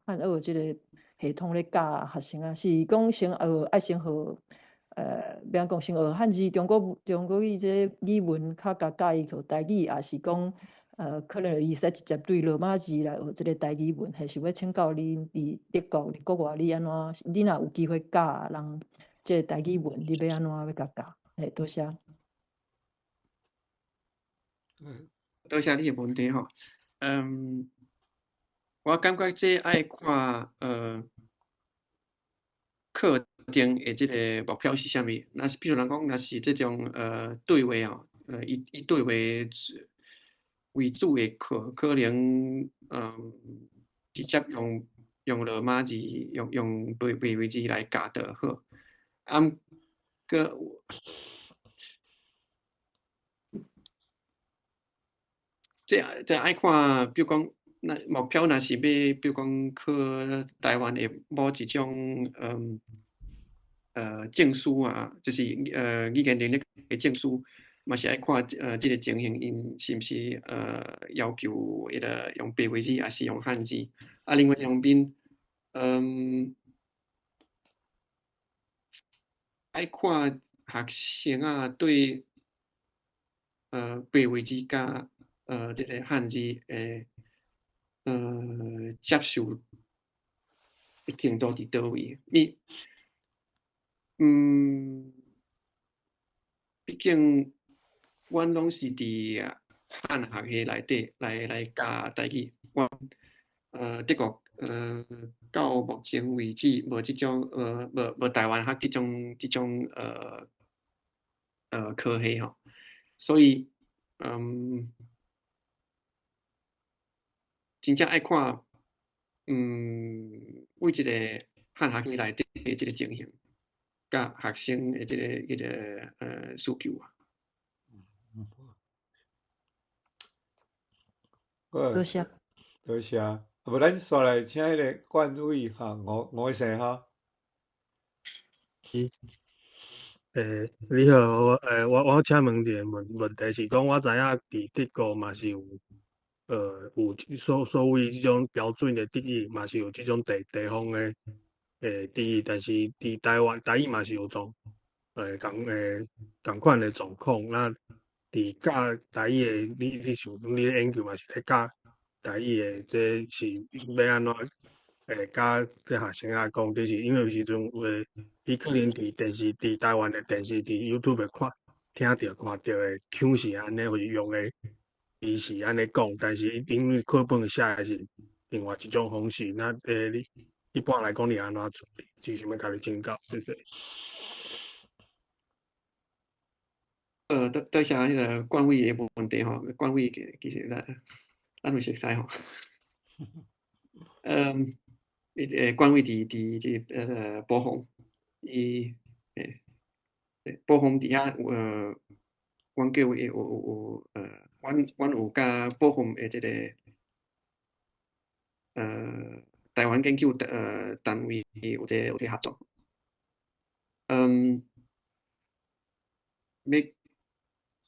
學這个系統咧教學生啊，是講先學愛先學，欲按講先學漢字，中國語這個語文較共教伊學台語，抑是講，可能伊會使直接對羅馬字來學這个台語文，還是欲請教你佇德國、佇國外，你按怎？你若有機會教人這個台語文，你欲按怎欲共教？嘿，多謝。多謝你的問題吼。我感覺這愛看課程的這个目標是啥物。若是比如人講，若是這種對話哦，以對話為主的課，可能直接用羅馬字，用白話字來教就好。啊，毋過這愛看，比如講，若目標若是欲，比如講考台灣的某一種，證書啊，就是語言能力的證書，嘛是愛看這个情形，𪜶是毋是要求彼个用白話字，抑是用漢字？啊，另外一方面，愛看學生仔對白話字佮這个漢字的接受的程度佇佗位？你，畢竟阮攏是佇漢學系內底來教台語，阮德國到目前為止無這種無台灣學這種科系吼，所以真正愛看，為這个漢學系內底的這个情形，佮學生的這個需求啊。多謝。多謝。啊，無咱煞來請彼个冠偉哈，吳醫生哈。是。你好，我請問一个問題是講，我知影佇德國嘛是有，有所謂這種標準的德語，嘛是有這種地方的德語，但是佇台灣台語嘛是有種仝款的狀況。那佇教台語的，你想講你研究嘛是咧教台語的，這是欲按怎教這學生仔講？就是因為有時陣有的，伊可能佇電視、佇台灣的電視、佇 YouTube 看、聽著、看著的腔是按呢，或是用的字是按呢講，但是因為課本寫的是另外一種方式，那你一般來講你按怎處理？只想欲共你請教，謝謝。多謝彼个冠偉的問題吼，冠偉其實咱有熟似吼。冠偉佇這個寶鴻，伊寶鴻佇遐阮叫伊有阮有佮寶鴻的這个台灣研究單位有一個合作。欲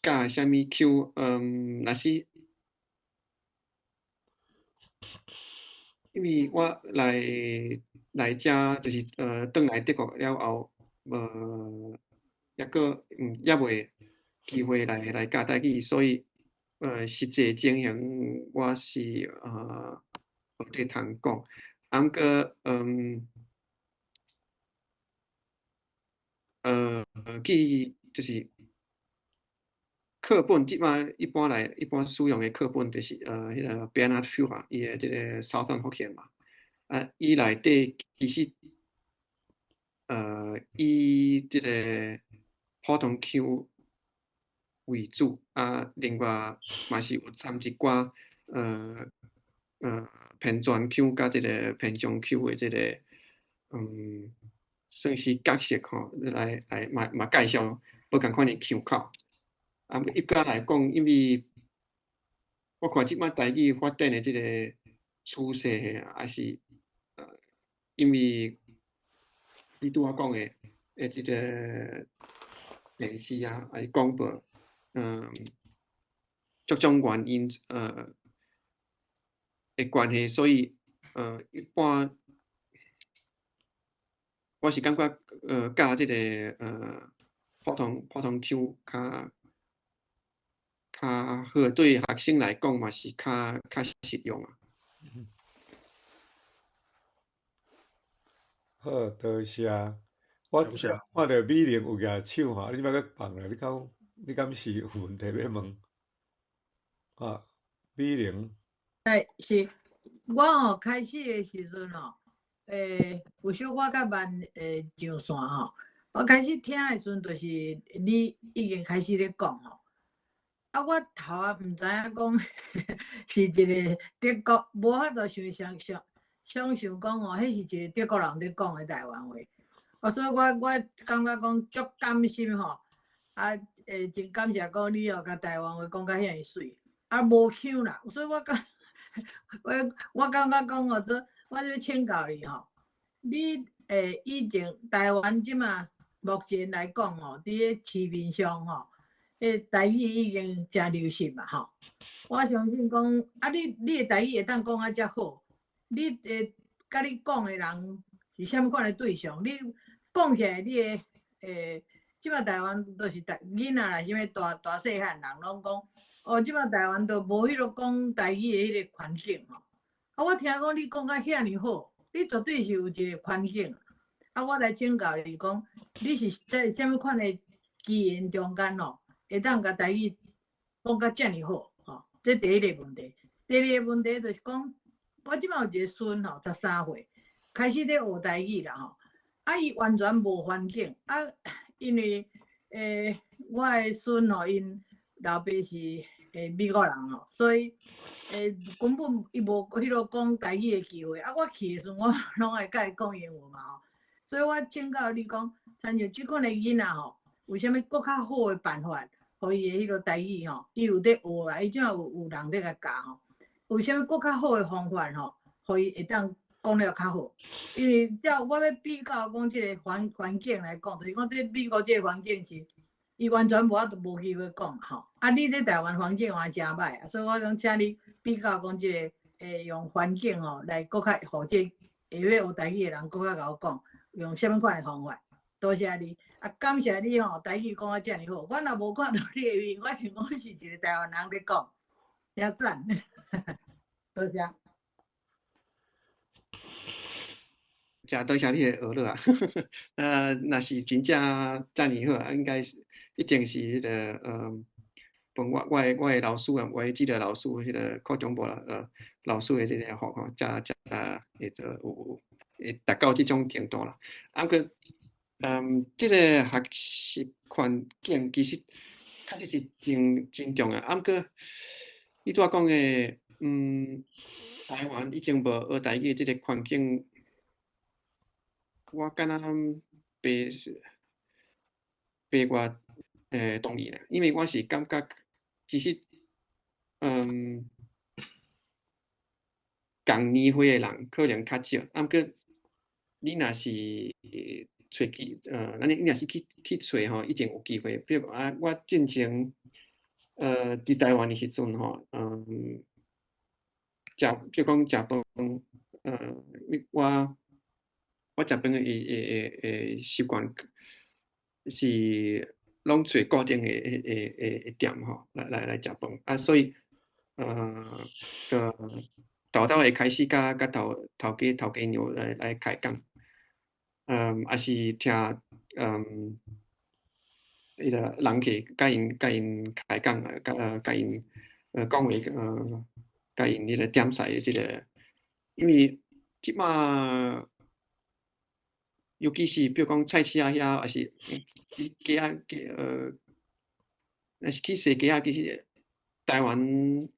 教啥物腔？若是因為我來遮就是轉來德國了後，無猶閣猶未機會來教台語，所以實際情形我是無得通講。啊，毋過去就是課本，這擺一般使用的課本就是彼个 Bernhard Führer 伊的這个 Southern Hokkien 嘛，啊，伊內底其實以這个普通腔為主，啊，另外嘛是有摻一寡編纂腔佮這个偏鄉腔的這个算是角色吼，來嘛介紹無仝款的腔口。啊，一般來講，因為我看這擺台語發展的這個趨勢，還是因為你拄仔講的這個電視啊，還是廣播，各種原因的關係，所以一般我是感覺教這個普通腔較好，對學生來講嘛是較實用啊。好，多謝。我拄才看著美玲有舉手吼，你這擺閣放咧，你敢是有問題欲問？啊，美玲。欸，是，我吼開始的時陣吼，有小可較慢上線吼。我開始聽的時陣，就是你已經開始咧講吼。啊，我頭仔毋知影講是一個德國，無法度想想想想像講吼，彼是一個德國人咧講的台灣話。啊，所以我感覺講足感心吼，啊，真感謝講你哦，共台灣話講甲遐爾媠，啊，無腔啦，所以我感覺講吼，這我欲請教你吼，你以前台灣這馬目前來講吼，佇咧市面上吼，彼台語已經誠流行嘛吼。我相信講，啊，你的台語會當講啊遮好，你會佮你講的人是啥物款的對象？你講起來，你的這馬台灣都是台囡仔啦，啥物大大細漢人攏講，哦，這馬台灣都無彼个講台語的彼个環境吼。啊，我聽講你講甲遐爾好，你絕對是有一个環境。啊，我來請教你講，你是在啥物款的機緣中間吼，會當共台語講甲遮爾好？吼，這第一个問題。第二個問題就是講，我這馬有一个孫吼，13歲，開始咧學台語啦吼。啊，伊完全無環境啊，因為我的孫吼，𪜶老爸是美國人吼，所以根本伊無彼落講台語的機會。啊，我去的時陣，我攏愛佮伊講英文嘛吼。所以我請教你講，親像這款的囡仔吼，有啥物閣較好的辦法，予伊的彼个台語吼，伊有咧學啦，伊這馬有人咧共教吼，有啥物閣較好的方法吼，予伊會當講了較好？因為照我欲比較講這个環境來講，就是講佇美國這个環境是，伊完全無法度無機會講吼。啊，你佇台灣環境嘛誠歹，所以我想請你比較講這个，用環境吼來閣較予這會欲學台語的人閣較𠢕講，用啥物款的方法？多謝你，啊，感謝你吼，台語講啊遮爾好。我若無看到你的面，我想講是一個台灣人咧講，誠讚，多謝。誠多謝你的學樂啊！若是真正遮爾好啊，應該是一定是彼個分我的老師啊，我的指導老師，彼個擴中部老師的這個學吼，才會做有會達到這種程度啦。啊，閣這個學習環境其實確實是真重要。啊，毋過你拄仔講的，台灣已經無學台語的這個環境。我敢若袂偌同意啦，因為我是感覺其實，仝年歲的人可能較少，啊，毋過你若是揣去，咱你若是去揣吼，一定有機會。比如講啊，我進前佇台灣的時陣吼，食，比如講食飯，我食飯的習慣是攏揣固定的店吼，來食飯啊，所以就豆豆會開始佮頭家頭家娘來開講，抑是聽彼个人客佮𪜶開講，佮𪜶講話，佮𪜶彼个點菜的這个，因為這馬尤其是比如講菜市仔遐，抑是街仔街若是去踅街仔，其實台灣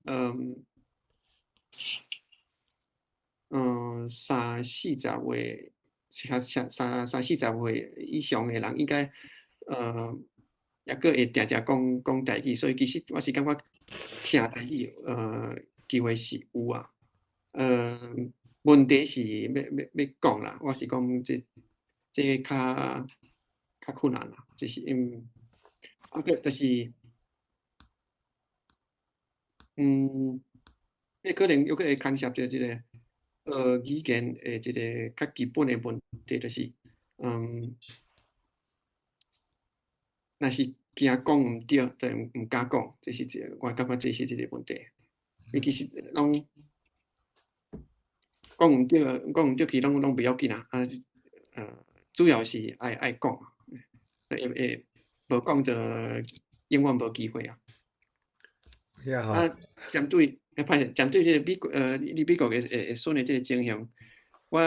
三四十歲，三四十歲以上的人，應該猶閣會定定講講台語，所以其實我是感覺聽台語機會是有啊，問題是欲講啦，我是講這較困難啦，就是啊閣就是，這可能猶閣會牽涉著這个語言的一个較基本的問題，就是若是驚講毋對，就毋敢講，這是一个，我感覺這是一个問題。伊其實攏講毋對，講毋對去攏袂要緊啊，啊，主要是愛講，會無講就永遠無機會啊。啊，針對，歹勢，針對這個美國，你美國的選的這個情形，我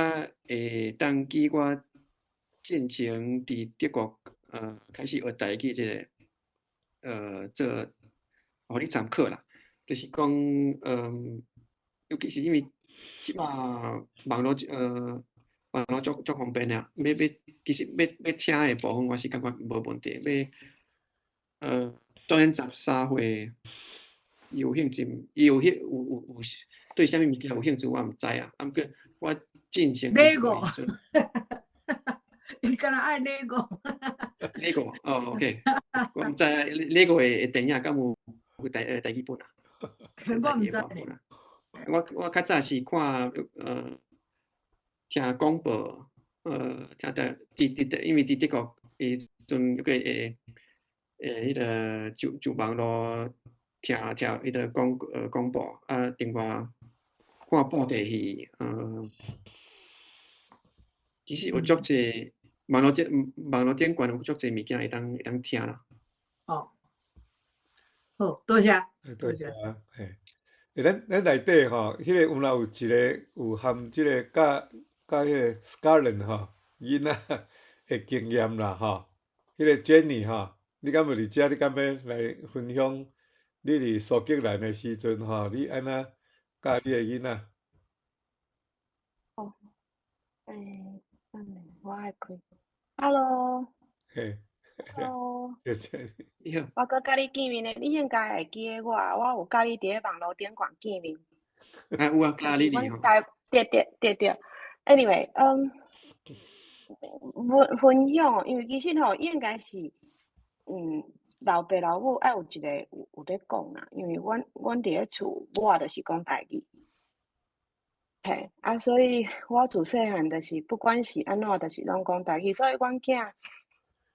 會當記我進前佇德國，開始學台語這个，做，予你參考啦。就是講，尤其是因為這馬網絡足方便啊，欲其實欲聽的部分，我是感覺無問題。欲，當然13歲伊有興趣，伊有興有有有對啥物物件有興趣，我毋知啊。啊，毋過我進前呢個，你敢若愛呢個？呢個哦，OK，我毋知啊，呢個的電影敢有台語本啊？我毋知。我較早是看聽廣播，聽台佇佇因為佇德國彼陣閣會彼个就網路聽聽彼个廣播，啊，另外看布袋戲，其實有足濟網路頂懸有足濟物件會當聽啦。哦，好，多謝。多謝，嘿。咱內底吼，彼个有若有一个有含這个佮彼个 Scotland 吼囡仔的經驗啦吼，彼个 Jenny 吼，你敢有佇遮？你敢欲來分享？你佇蘇格蘭的時陣吼，你按怎教你的囡仔？哦，等下我愛開。Hello。嘿。 Hello。謝謝你。你好。我閣佮你見面咧，你應該會記得我，我有佮你佇咧網路頂懸見面。啊，有啊，佮你哩吼。對對對對，Anyway，分享，因為其實吼，應該是，老爸老母愛有一個有咧講啦，因為阮佇咧厝，我就是講台語。嘿，啊，所以我自細漢就是不管是按怎，就是攏講台語，所以阮囝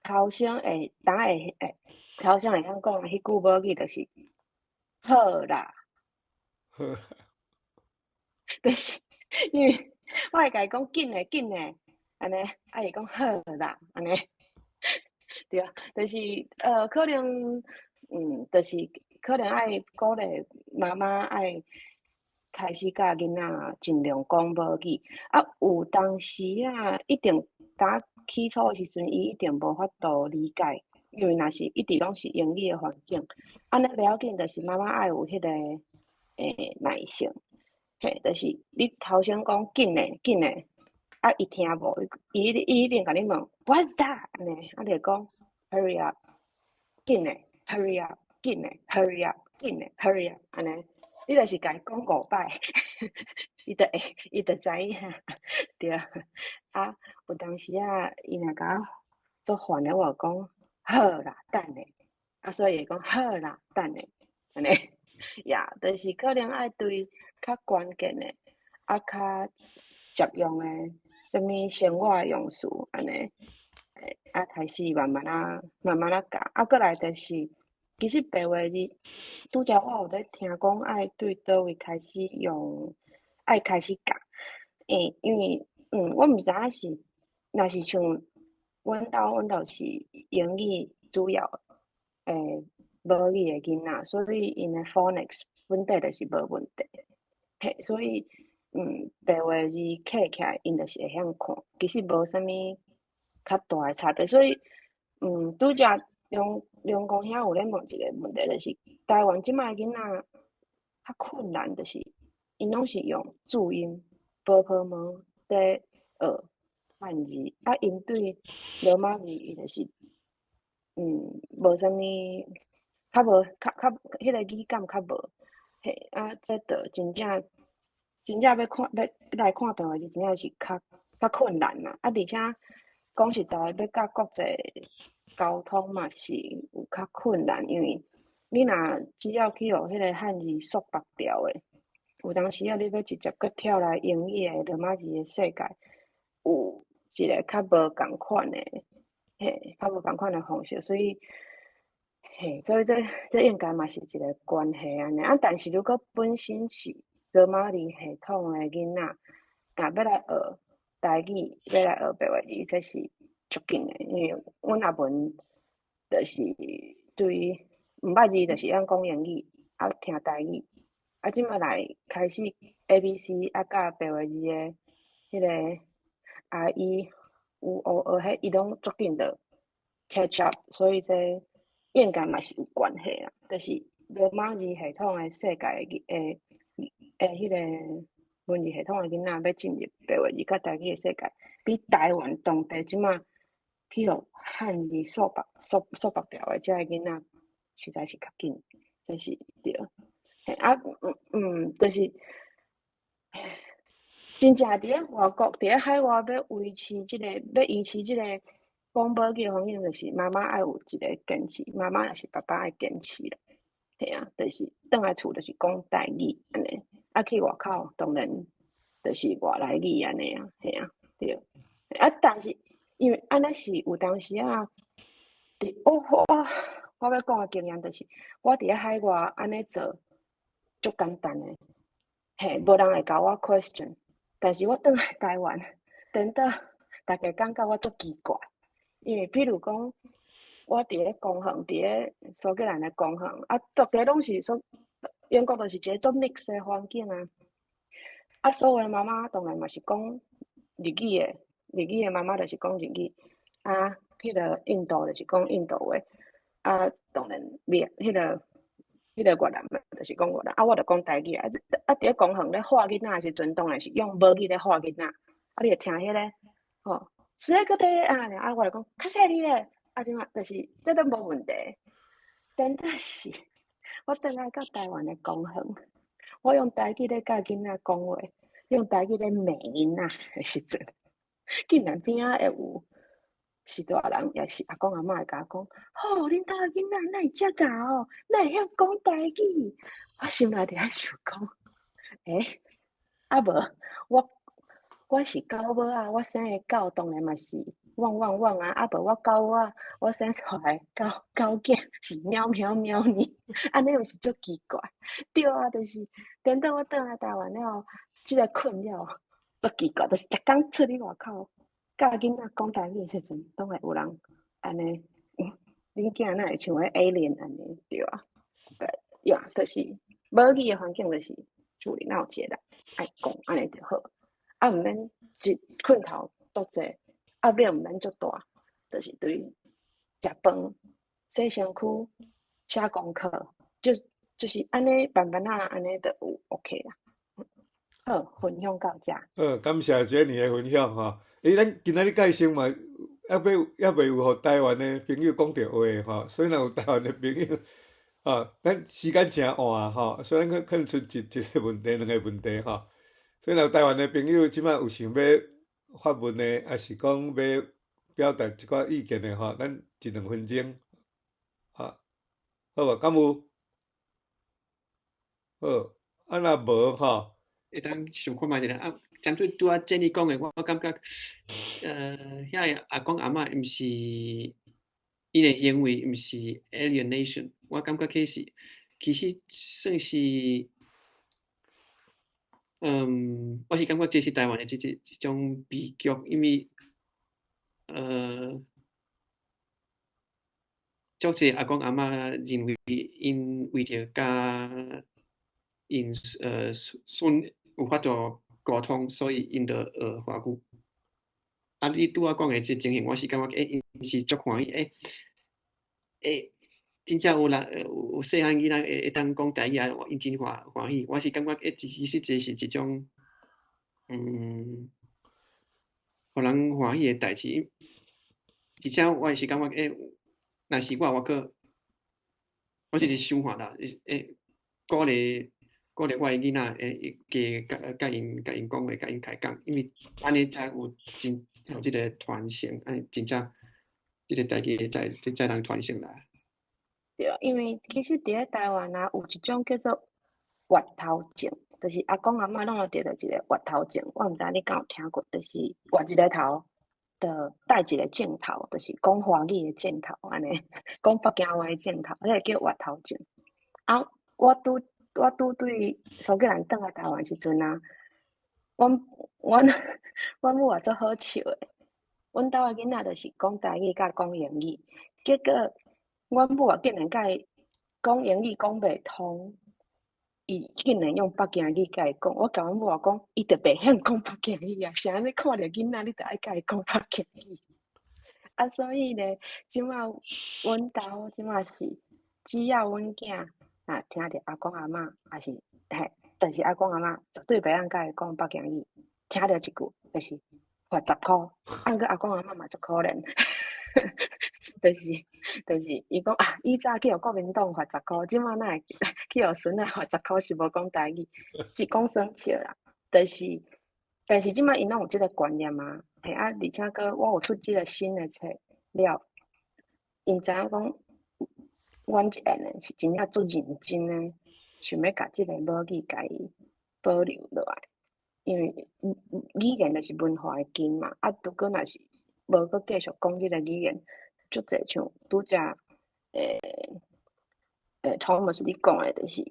頭先會當會頭先會曉講彼句母語就是好啦。好。就是因為我會共伊講緊嘞緊嘞，按呢，啊伊講好啦，按呢，對啊，就是可能，就是可能愛鼓勵媽媽愛開始教囡仔盡量講母語，啊，有當時啊，一定打起初的時陣，伊一定無法度理解，因為若是一直攏是英語的環境，按呢袂要緊，就是媽媽愛有彼个耐性，嘿，就是你頭先講緊嘞緊嘞，啊，伊聽無，伊一定共你問 What's that？按呢，啊，你就講 Hurry up，緊嘞，Hurry up，緊嘞，Hurry up，緊嘞，Hurry up，按呢。你就是共伊講五擺，伊就會，伊就知影，對。啊，有當時啊，伊若共我足煩的，我就講好啦，等下。啊，所以伊會講好啦，等下，按呢。Yeah，就是可能愛對較關鍵的，啊，較常用的，啥物生活的用詞按呢，啊，開始慢慢仔、慢慢仔教。啊，閣來就是，其實白話字，拄才我有咧聽講，愛對佗位開始用，愛開始教。欸，因為，我毋知影是，若是像阮兜，阮兜是英語主要，母語的囡仔，所以𪜶的 phonics 本底就是無問題。嘿，所以，白話字刻起來，𪜶就是會曉看，其實無啥物較大的差別。所以，拄才梁梁公兄有咧問一個問題，就是台灣這擺的囡仔較困難，就是𪜶攏是用注音、ㄅㄆㄇ佇學漢字，啊，𪜶對羅馬字伊就是，無啥物，較無較較彼個語感較無，嘿，啊，這就真正真正欲看欲來看白話字，真正是較較困難啦。啊，而且講實在，欲佮國際溝通嘛是有較困難，因為你若只要去予彼個漢字束縛牢的，有當時仔你欲直接閣跳來英語的羅馬字的世界，有一個較無仝款的，嘿，較無仝款的方式，所以，嘿，所以這這應該嘛是一個關係按呢。啊，但是如果本身是羅馬字系統的囡仔，若欲來學台語，欲來學白話字，這是足緊的，因為阮阿文就是對毋捌字，就是曉講英語，啊聽台語，啊這擺來開始 A B C，啊佮白話字的彼個 R E U O 學，彼伊攏足緊就 catch up，所以這應該嘛是有關係啦，就是羅馬字系統的世界的的彼個文字系統的囡仔，欲進入白話字佮台語的世界，比台灣當地這擺去予漢字束縛束束縛牢的這个囡仔，實在是較緊，這是對。嘿啊，就是真正佇咧外國，佇咧海外欲維持這個，欲維持這個講母語的環境，就是媽媽愛有一個堅持，媽媽抑是爸爸愛堅持啦。嘿啊，就是轉來厝就是講台語按呢，啊去外口當然就是外來語按呢啊，嘿啊，對。啊，但是因為按呢是有當時仔，佇我我我欲講的經驗就是，我佇咧海外按呢做足簡單的，嘿，無人會共我 question。但是我轉來台灣，顛倒逐家感覺我足奇怪，因為比如講，我佇咧公園，佇咧蘇格蘭的公園，啊，逐家攏是說英國就是一個足 mix 的環境啊，啊，所有的媽媽當然嘛是講日語的，日語的媽媽就是講日語，啊，彼個印度就是講印度話，啊，當然越彼個彼個越南的，就是講越南，啊，我就講台語啊，啊，佇咧公園咧喝囡仔的時陣，當然是用母語咧喝囡仔，啊，你會聽彼個吼，這個的啊，啊，我就講較細膩咧，啊，這嘛就是這都無問題，但是我轉來到台灣的公園，我用台語咧佮囡仔講話，用台語咧罵囡仔的時陣，竟然邊仔會有序大人，抑是阿公阿嬤會共我講，吼，恁兜的囡仔哪會遮𠢕，哪會曉講台語？我心內佇遐想講，欸，啊無，我我是狗母仔，我生的狗當然嘛是汪汪汪啊！啊無我狗母仔，我生出來狗狗囝是喵喵喵呢，按呢毋是足奇怪？對啊，就是等到我轉來台灣了後，這個困擾足奇怪，就是逐工出去外口，佮囡仔講台語的時陣，攏會有人按呢，恁囝哪會像彼 alien 按呢？對啊，對呀，就是母語的環境就是處理哪有一個人愛講按呢就好，啊毋免一困頭足濟，壓力毋免足大，就是對食飯、洗身軀、寫功課，就是按呢慢慢仔按呢就有 OK 啦。好，分享到遮。好，感謝 Jenny 的分享吼。欸，咱今仔日介紹嘛，猶未猶未有予台灣的朋友講著話吼，所以若有台灣的朋友，啊，咱時間誠晚吼，所以咱可能剩一個問題、兩個問題吼。所以若台灣的朋友這擺有想欲發問的，抑是講欲表達一寡意見的吼，咱一兩分鐘，啊，好無？敢有？好，啊若無吼，會當想看覓一下啊，針對拄仔建議講的，我感覺，遐个阿公阿嬤毋是𪜶的行為，毋是 alienation，我感覺彼是其實算是，我是感覺這是台灣的這種悲劇，因為，足濟阿公阿嬤認為𪜶為著佮𪜶孫有法度溝通，所以𪜶就學華語。啊，你拄仔講的這情形，我是感覺，欸，𪜶是足歡喜，欸，欸，真正有人有細漢囡仔會當講台語啊，𪜶真歡喜。我是感覺，欸，其實這是一種，予人歡喜的代誌。而且我也是感覺，欸，若是我，我閣，我是咧想法啦，會鼓勵我的囡仔，會加佮𪜶講話，佮𪜶開講，因為按呢才有真有這個傳承，按呢真正這個代誌會才通傳承來。對，因為其實佇咧台灣啊，有一種叫做越頭症，就是阿公阿嬤攏有得著一個越頭症，我毋知你敢有聽過，就是越一个頭，就帶一个症頭，就是講華語的症頭，按呢，講北京話的症頭，彼个叫越頭症。啊，我拄對蘇格蘭轉來台灣時陣啊，阮母也足好笑的，阮兜的囡仔就是講台語佮講英語，結果阮母啊竟然共伊講英語講袂通，伊竟然用北京語共伊講。我共阮母仔講，伊就袂曉講北京語啊，是按呢看著囡仔，你就愛共伊講北京語。啊，所以咧，這擺阮兜這擺是，只要阮囝若聽著阿公阿嬤，抑是嘿，但是阿公阿嬤絕對袂曉共伊講北京語，聽著一句就是罰10箍。啊，毋過阿公阿嬤嘛足可憐，就是伊講啊，以早去予國民黨罰十箍，這擺哪會去予孫仔罰十箍是無講台語，是講耍笑啦。就是，但是這擺𪜶攏有這个觀念啊，嘿啊，而且閣我有出這个新的冊了，𪜶知影講，阮這下呢是真正足認真的，想欲共這个母語共伊保留落來，因為語言就是文化的根嘛。啊，如果若是無閣繼續講這个語言，足濟像拄才Thomas 你講的，就是，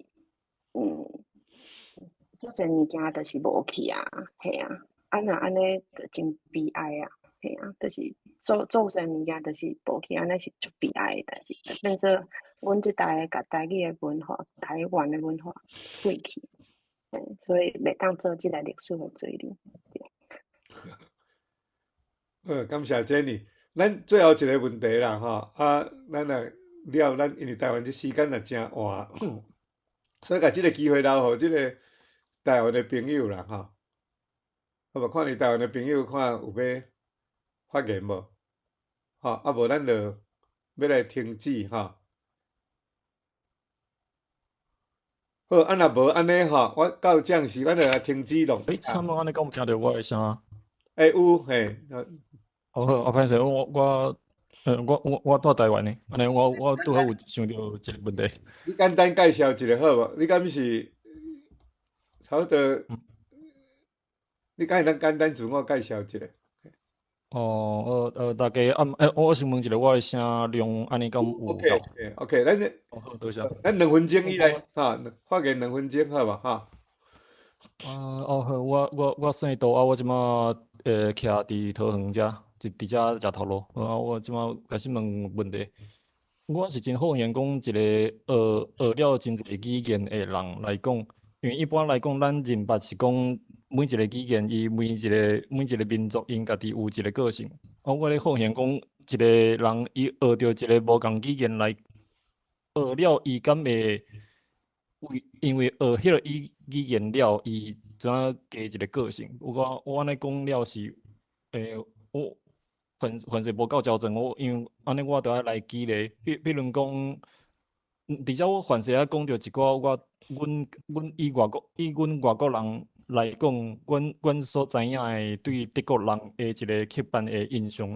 足濟物件就是無去啊，嘿啊，啊若按呢就真悲哀啊，嘿啊，就是做做濟物件就是無去，按呢是足悲哀的代誌，就變做阮這代的共台語的文化、台灣的文化廢去，所以袂當做這个歷史的罪人。好，感謝 Jenny。咱最後一个問題啦，吼，啊，咱來了，咱因為台灣這時間也誠晚，所以共這个機會留予這个台灣的朋友啦，吼。好無？看你台灣的朋友看有欲發言無？吼，啊無咱就欲來停止吼。好，啊若無按呢吼，我到這時咱就來停止錄。欸，請問按呢敢有聽著我的聲？欸，有，嘿。好好，啊，歹勢，我住台灣的，按呢我拄好有想著一个問題。你簡單介紹一下好無？你敢是差不多？你敢會當簡單自我介紹一下？哦，大家暗，欸，我先問一下，我的聲量按呢敢有夠？OK，OK，咱哦，好，多謝。咱兩分鐘以內，哈，發言兩分鐘好無？哈。啊，哦好，我姓杜啊，我這馬徛佇桃園遮，佇遮食頭路。啊，我這馬開始問問題。我是真好奇講一個學了真濟語言的人來講，因為一般來講，咱認捌是講每一个語言，伊每一個民族，𪜶家己有一个個性。啊，我咧好奇講，一个人伊學著一个無仝語言來學了，伊敢會為因為學彼个語言了，伊怎加一个個性？我按呢講了是，我凡凡勢無夠標準，我因為按呢我著愛來舉例，比如講，而且我凡是仔講著一寡我阮阮以外國以阮外國人來講，阮所知影的對德國人的一個刻板的印象，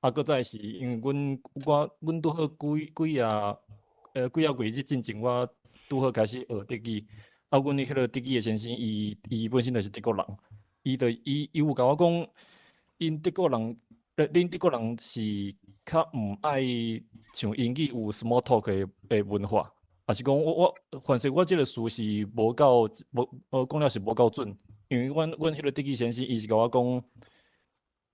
啊，閣再是因為阮我阮拄好幾幾啊幾仔月日進前，我拄好開始學德語，啊，阮彼個德語的先生，伊本身就是德國人，伊就伊伊有共我講，𪜶德國人，恁德國人是較毋愛像英語有 small talk 的文化，抑是講我凡是我這個詞是無夠無講了是無夠準，因為阮彼個德語先生伊是共我講，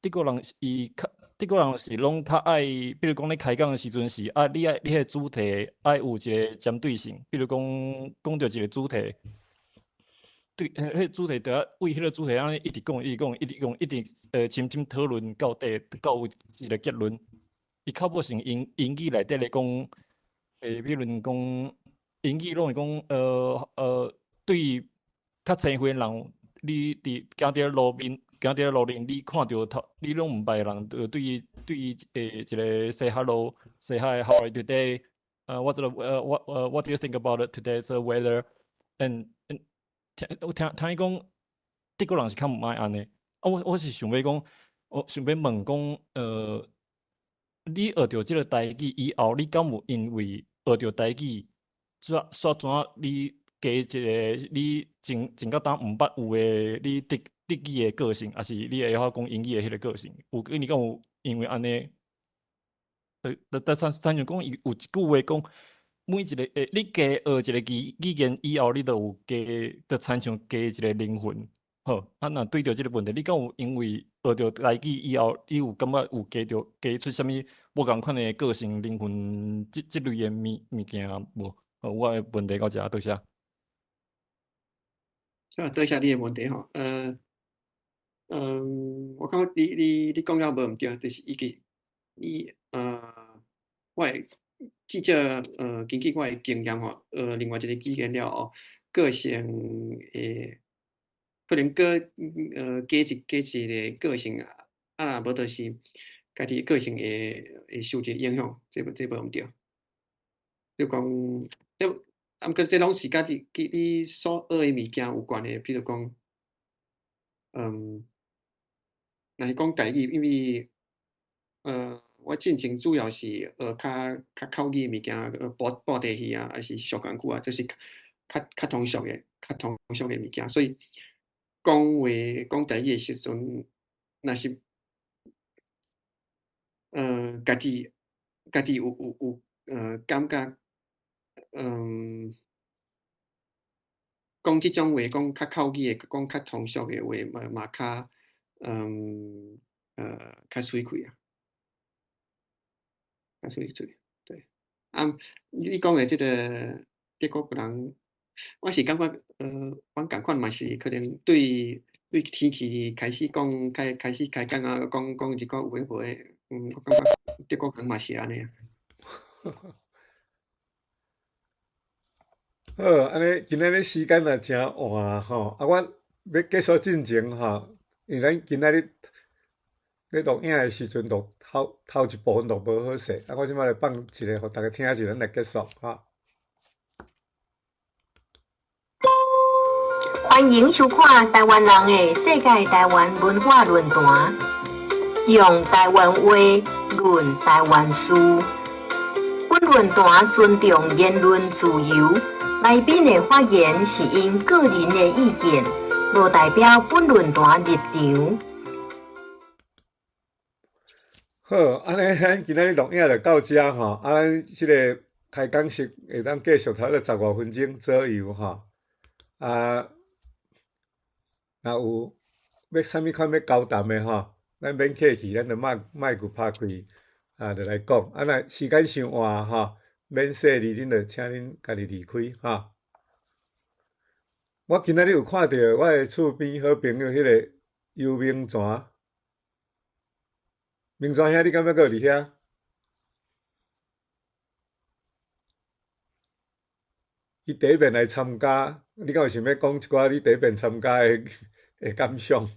德國人伊較德國人是攏較愛，比如講咧開講的時陣是啊，你愛你彼個主題愛有一個針對性，比如講講著一個主題，對，彼個主題著愛為彼個主題按呢一直講，一直講，一直講，一直深深討論到底，到有一個結論。伊較無像英語內底咧講，比如講英語攏會講，對較淺歲人，你佇行佇路面，行佇路面，你看著頭，你攏毋捌的人，就對伊一個 say hello，say hi，how are you today？What do you think about it today's weather？And 聽我聽聽伊講，德國人是較毋愛按呢。啊，我是想欲講，我想欲問講，你學著這個台語以後，你敢有因為學著台語，煞怎你加一個你前到當毋捌有的你德語的個性，抑是你會曉講英語的彼個個性？有你敢有因為按呢？但親像講伊有一句話講，每一個你加學一個語言以後，你就有加，就親像加一個靈魂。好，啊，若對著這個問題，你敢有因為學著台語以後，你有感覺有加著加出啥物無仝款的個性、靈魂這類的物件無？我的問題到遮，多謝。啊，多謝你的問題吼。我感覺你講了無毋對，就是伊個伊我會至少根據我的經驗吼，學另外一個語言了後，個性會可能閣加一個個性啊，啊若無就是家己個性會受一個影響，這無毋對。就講，啊，毋過這攏是佮你所學的物件有關的，比如講，若是講台語，因為，我進前主要是學較口語的物件，學布袋戲啊，抑是俗講句啊，這是較通俗的物件，所以講話講台語的時陣，若是，家己有感覺，講這種話，講較口語的，講較通俗的話，嘛較，較媠氣啊，較媠氣，對。啊，你講的這個德國人，我是感覺，阮仝款嘛是可能對天氣開始講，開始開講啊，講一寡有的無的，我感覺德國人嘛是按呢啊。好，按呢今仔日時間也誠晚吼，啊，我欲結束進前吼，因為咱今仔日咧錄影的時陣錄頭一部分錄無好勢，啊，我這擺來放一个，予逐家聽一下，咱來結束吼。歡迎收看台灣人的世界台灣文化論壇，用台灣話論台灣事。本論壇尊重言論自由，來賓的發言是𪜶個人的意見，無代表本論壇立場。好，按呢，咱今仔日錄影就到遮吼，啊，咱這个開講式會當繼續差不多10外分鐘左右吼，啊，若有欲啥物款欲交談的吼，咱免客氣，咱就麥克拍開，啊，就來講。啊，若時間傷晚吼，免細膩，恁就請恁家己離開吼。我今仔日有看著我的厝邊好朋友彼個游明泉，明泉兄，你敢猶閣有佇遐？伊第一遍來參加，你敢有想欲講一寡你第一遍參加的感想？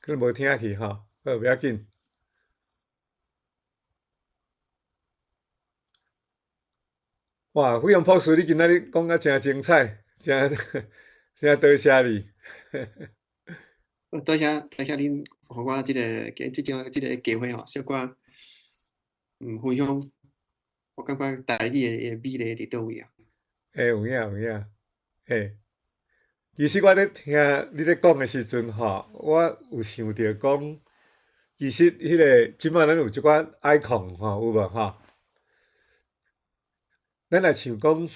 可能無聽去吼。好，袂要紧。哇，费用博士，你今仔日讲甲诚精彩，诚诚多谢你。多谢多谢恁，予我這个這種這个機會吼，小可分享，我感覺台語的魅力佇佗位啊。欸，有影有影，嘿。其實我咧聽你咧講的時陣吼，我有想著講，其實彼个這擺咱有這寡 icon 吼，有無吼？咱若想講，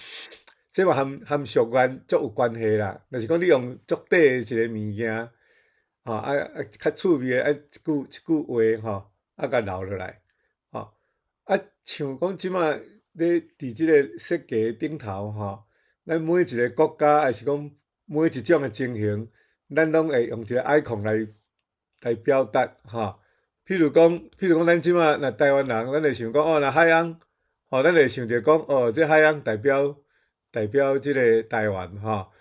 這嘛含含俗語足有關係啦。若是講你用足短的一个物件，吼啊啊較趣味的啊一句一句話吼，啊共留落來，吼啊像講這擺咧佇這个設計頂頭吼，咱每一个國家抑是講每一種的情形，咱攏會用一个 icon 來來表達吼。譬如講，咱這擺若台灣人，咱會想講哦，若海翁，吼，咱會想著講哦，這海翁代表這个台灣吼。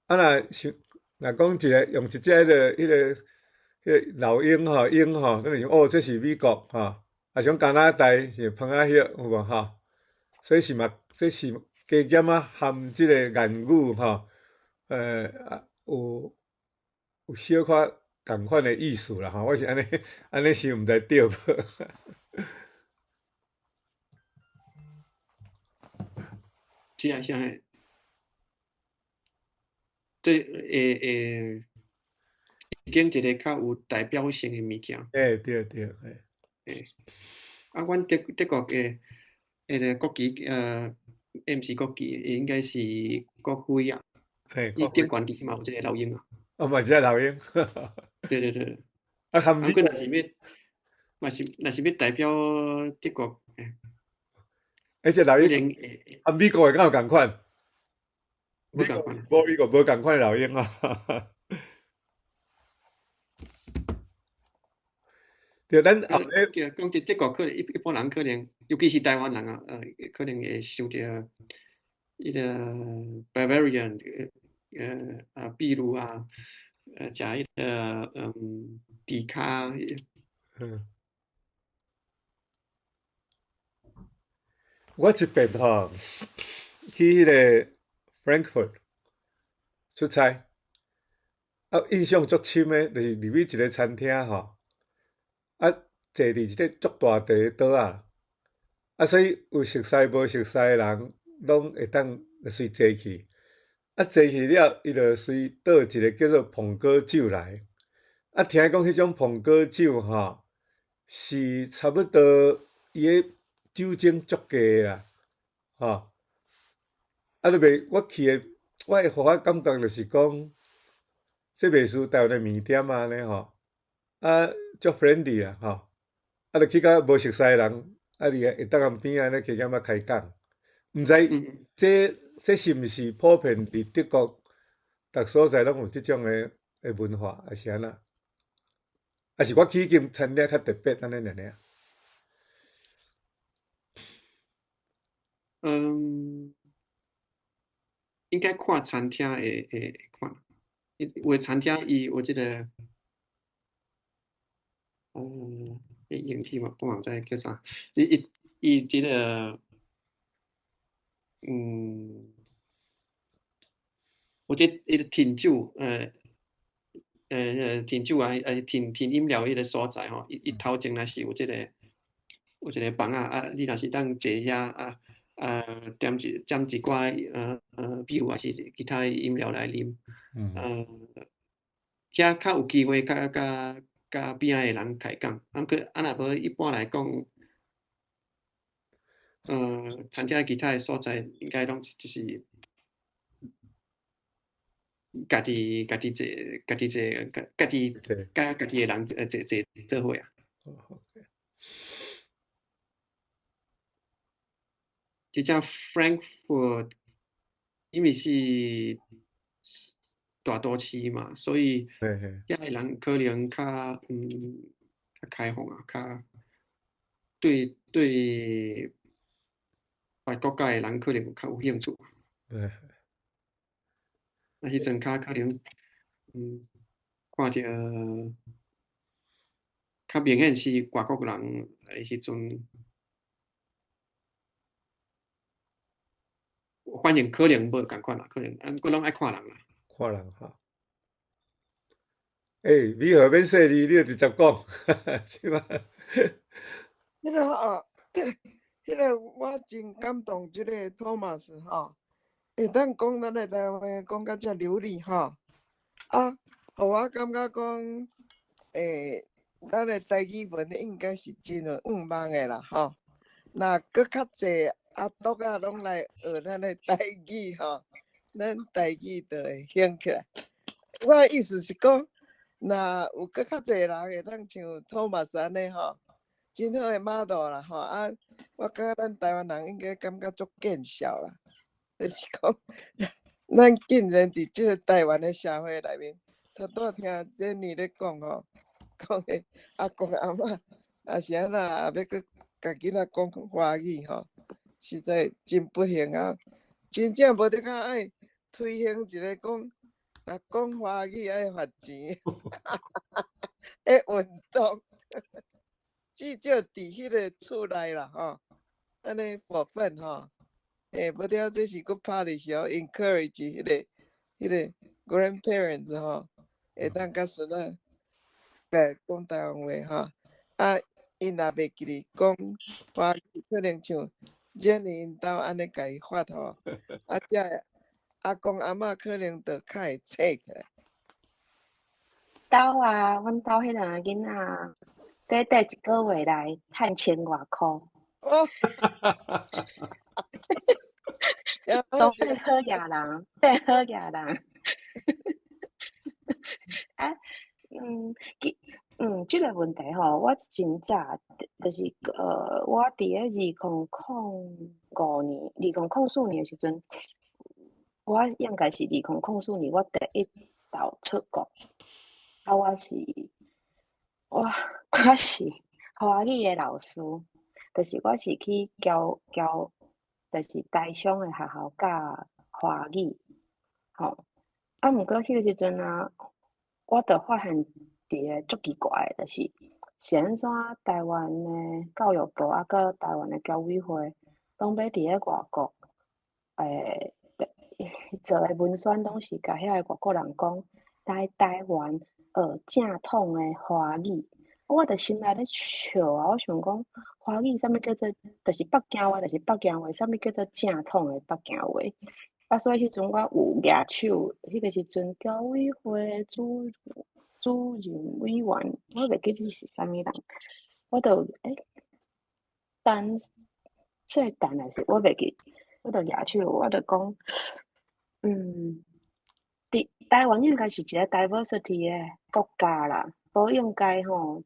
啊，若想若講一个用一隻彼个老鷹吼，鷹吼，咱會想哦，這是美國吼。啊，像加拿大是蜂仔葉有無吼？所以是嘛，這是加減仔含這个言語吼。有小可仝款的意思啦吼，我是按呢按呢想，毋知對無？是啊，是啊，這會會已經一个較有代表性的物件。欸，對對，嘿。欸，啊，阮德國的彼个國旗，毋是國旗，應該是國徽啊。伊頂懸其實嘛有這个老鷹啊。哦，嘛是這老鷹。對對對。啊，含啊，閣若是欲，嘛是若是欲代表德國。欸，這老鷹，啊，美國的敢有仝款？無仝款。無美國無仝款的老鷹啊。對，咱後尾講佇德國可能一般人可能，尤其是台灣人啊，可能會想著彼个 Bavarian，啊，秘魯啊，食彼个豬跤。嗯。我一遍吼去彼个 Frankfurt 出差，啊，印象足深的，就是入去一个餐廳吼，啊，坐佇一个足大塊的桌仔，啊，所以有熟似無熟似的人，攏會當隨坐去。啊，坐去了，伊就隨倒一个叫做蘋果酒來。啊，聽講彼種蘋果酒吼，是差不多伊的酒精足低啦，吼。啊，你袂，我去的，我會予我感覺就是講，這袂輸台灣的麵店按呢吼，啊，足 friendly 啦吼，啊，就去佮無熟似的人，啊，佇會當共邊按呢加減仔開講，毋知這是毋是普遍佇德國，逐所在攏有這種的文化，抑是按怎？抑是我去彼間餐廳較特別按呢爾爾？嗯，應該看餐廳的款，有的餐廳伊有這个，彼英語嘛，我嘛毋知叫啥，伊伊這个，有這彼个品酒，品酒啊，品品飲料彼个所在吼，伊頭前若是有一个房仔啊，你若是當坐遐啊。點一寡啤酒抑是其他飲料來啉，遐較有機會佮邊仔的人開講，啊，毋過啊，若無一般來講，餐廳其他的所在應該攏就是家己家己坐，家己坐，家己佮家己的人坐坐做伙啊。這只 Frankfurt 因為是大都市嘛，所以遐个人可能較開放啊，較對對別國家的人可能較有興趣。啊，彼陣較可能，看著較明顯是外國人的彼陣，反應可能無仝款啦，可能，啊，毋過攏愛看人啦。看人哈。欸，美和免細膩，你就直接講，是吧？彼个吼，彼个我真感動，這个 Thomas 吼，會當講咱的台灣話講甲遮流利吼，啊，予我感覺講，欸，咱的台語文應該是真有向望的啦吼。若閣較濟阿篤仔攏來學咱的台語吼，咱台語就會興起來。我的意思是講，若有閣較濟人會當像 Thomas 按呢吼，真好的 model 啦吼啊！我感覺咱台灣人應該感覺足見笑啦，就是講，咱竟然佇這个台灣的社會內面，頭拄聽 Jenny 咧講吼，講的阿公阿嬤也是按怎，也欲閣共囡仔講華語吼，實在真不幸啊！真正無得較愛推行一个講，若講華語愛罰錢，的運動，至少佇彼个厝內啦吼，按呢部分吼，欸，無得這是閣拍的時候 encourage 彼个 grandparents 吼，會當共孫仔來講台灣話吼，啊，𪜶若袂記得講華語，可能像 Jenny 𪜶兜按呢共伊發吼，啊，這个阿公阿嬤可能就較會醒起來。兜啊，阮兜彼兩個囡仔，短短一个月內趁千外箍。哦。總變好額人，變好額人。啊，嗯，其，嗯，這個問題吼，我真早，就是我佇咧2005年、2004年的時陣，我應該是2004年，我第一道出國。啊，我是華語的老師，就是我是去教教，就是台商的學校教華語，吼。啊，毋過彼個時陣啊，我就發現一个足奇怪的，就是是按怎台灣的教育部啊，閣台灣的僑委會，攏欲佇咧外國，做的文宣攏是共遐个外國人講來台灣學正統的華語。我就心內咧笑啊！我想講華語啥物叫做，就是北京話，就是北京話，啥物叫做正統的北京話？啊，所以彼陣我有舉手，彼個時陣僑委會主任委員，我袂記得是啥物人，我就等說等還是我袂記，我就舉手，我就講，佇台灣應該是一個 diversity 的國家啦，無應該吼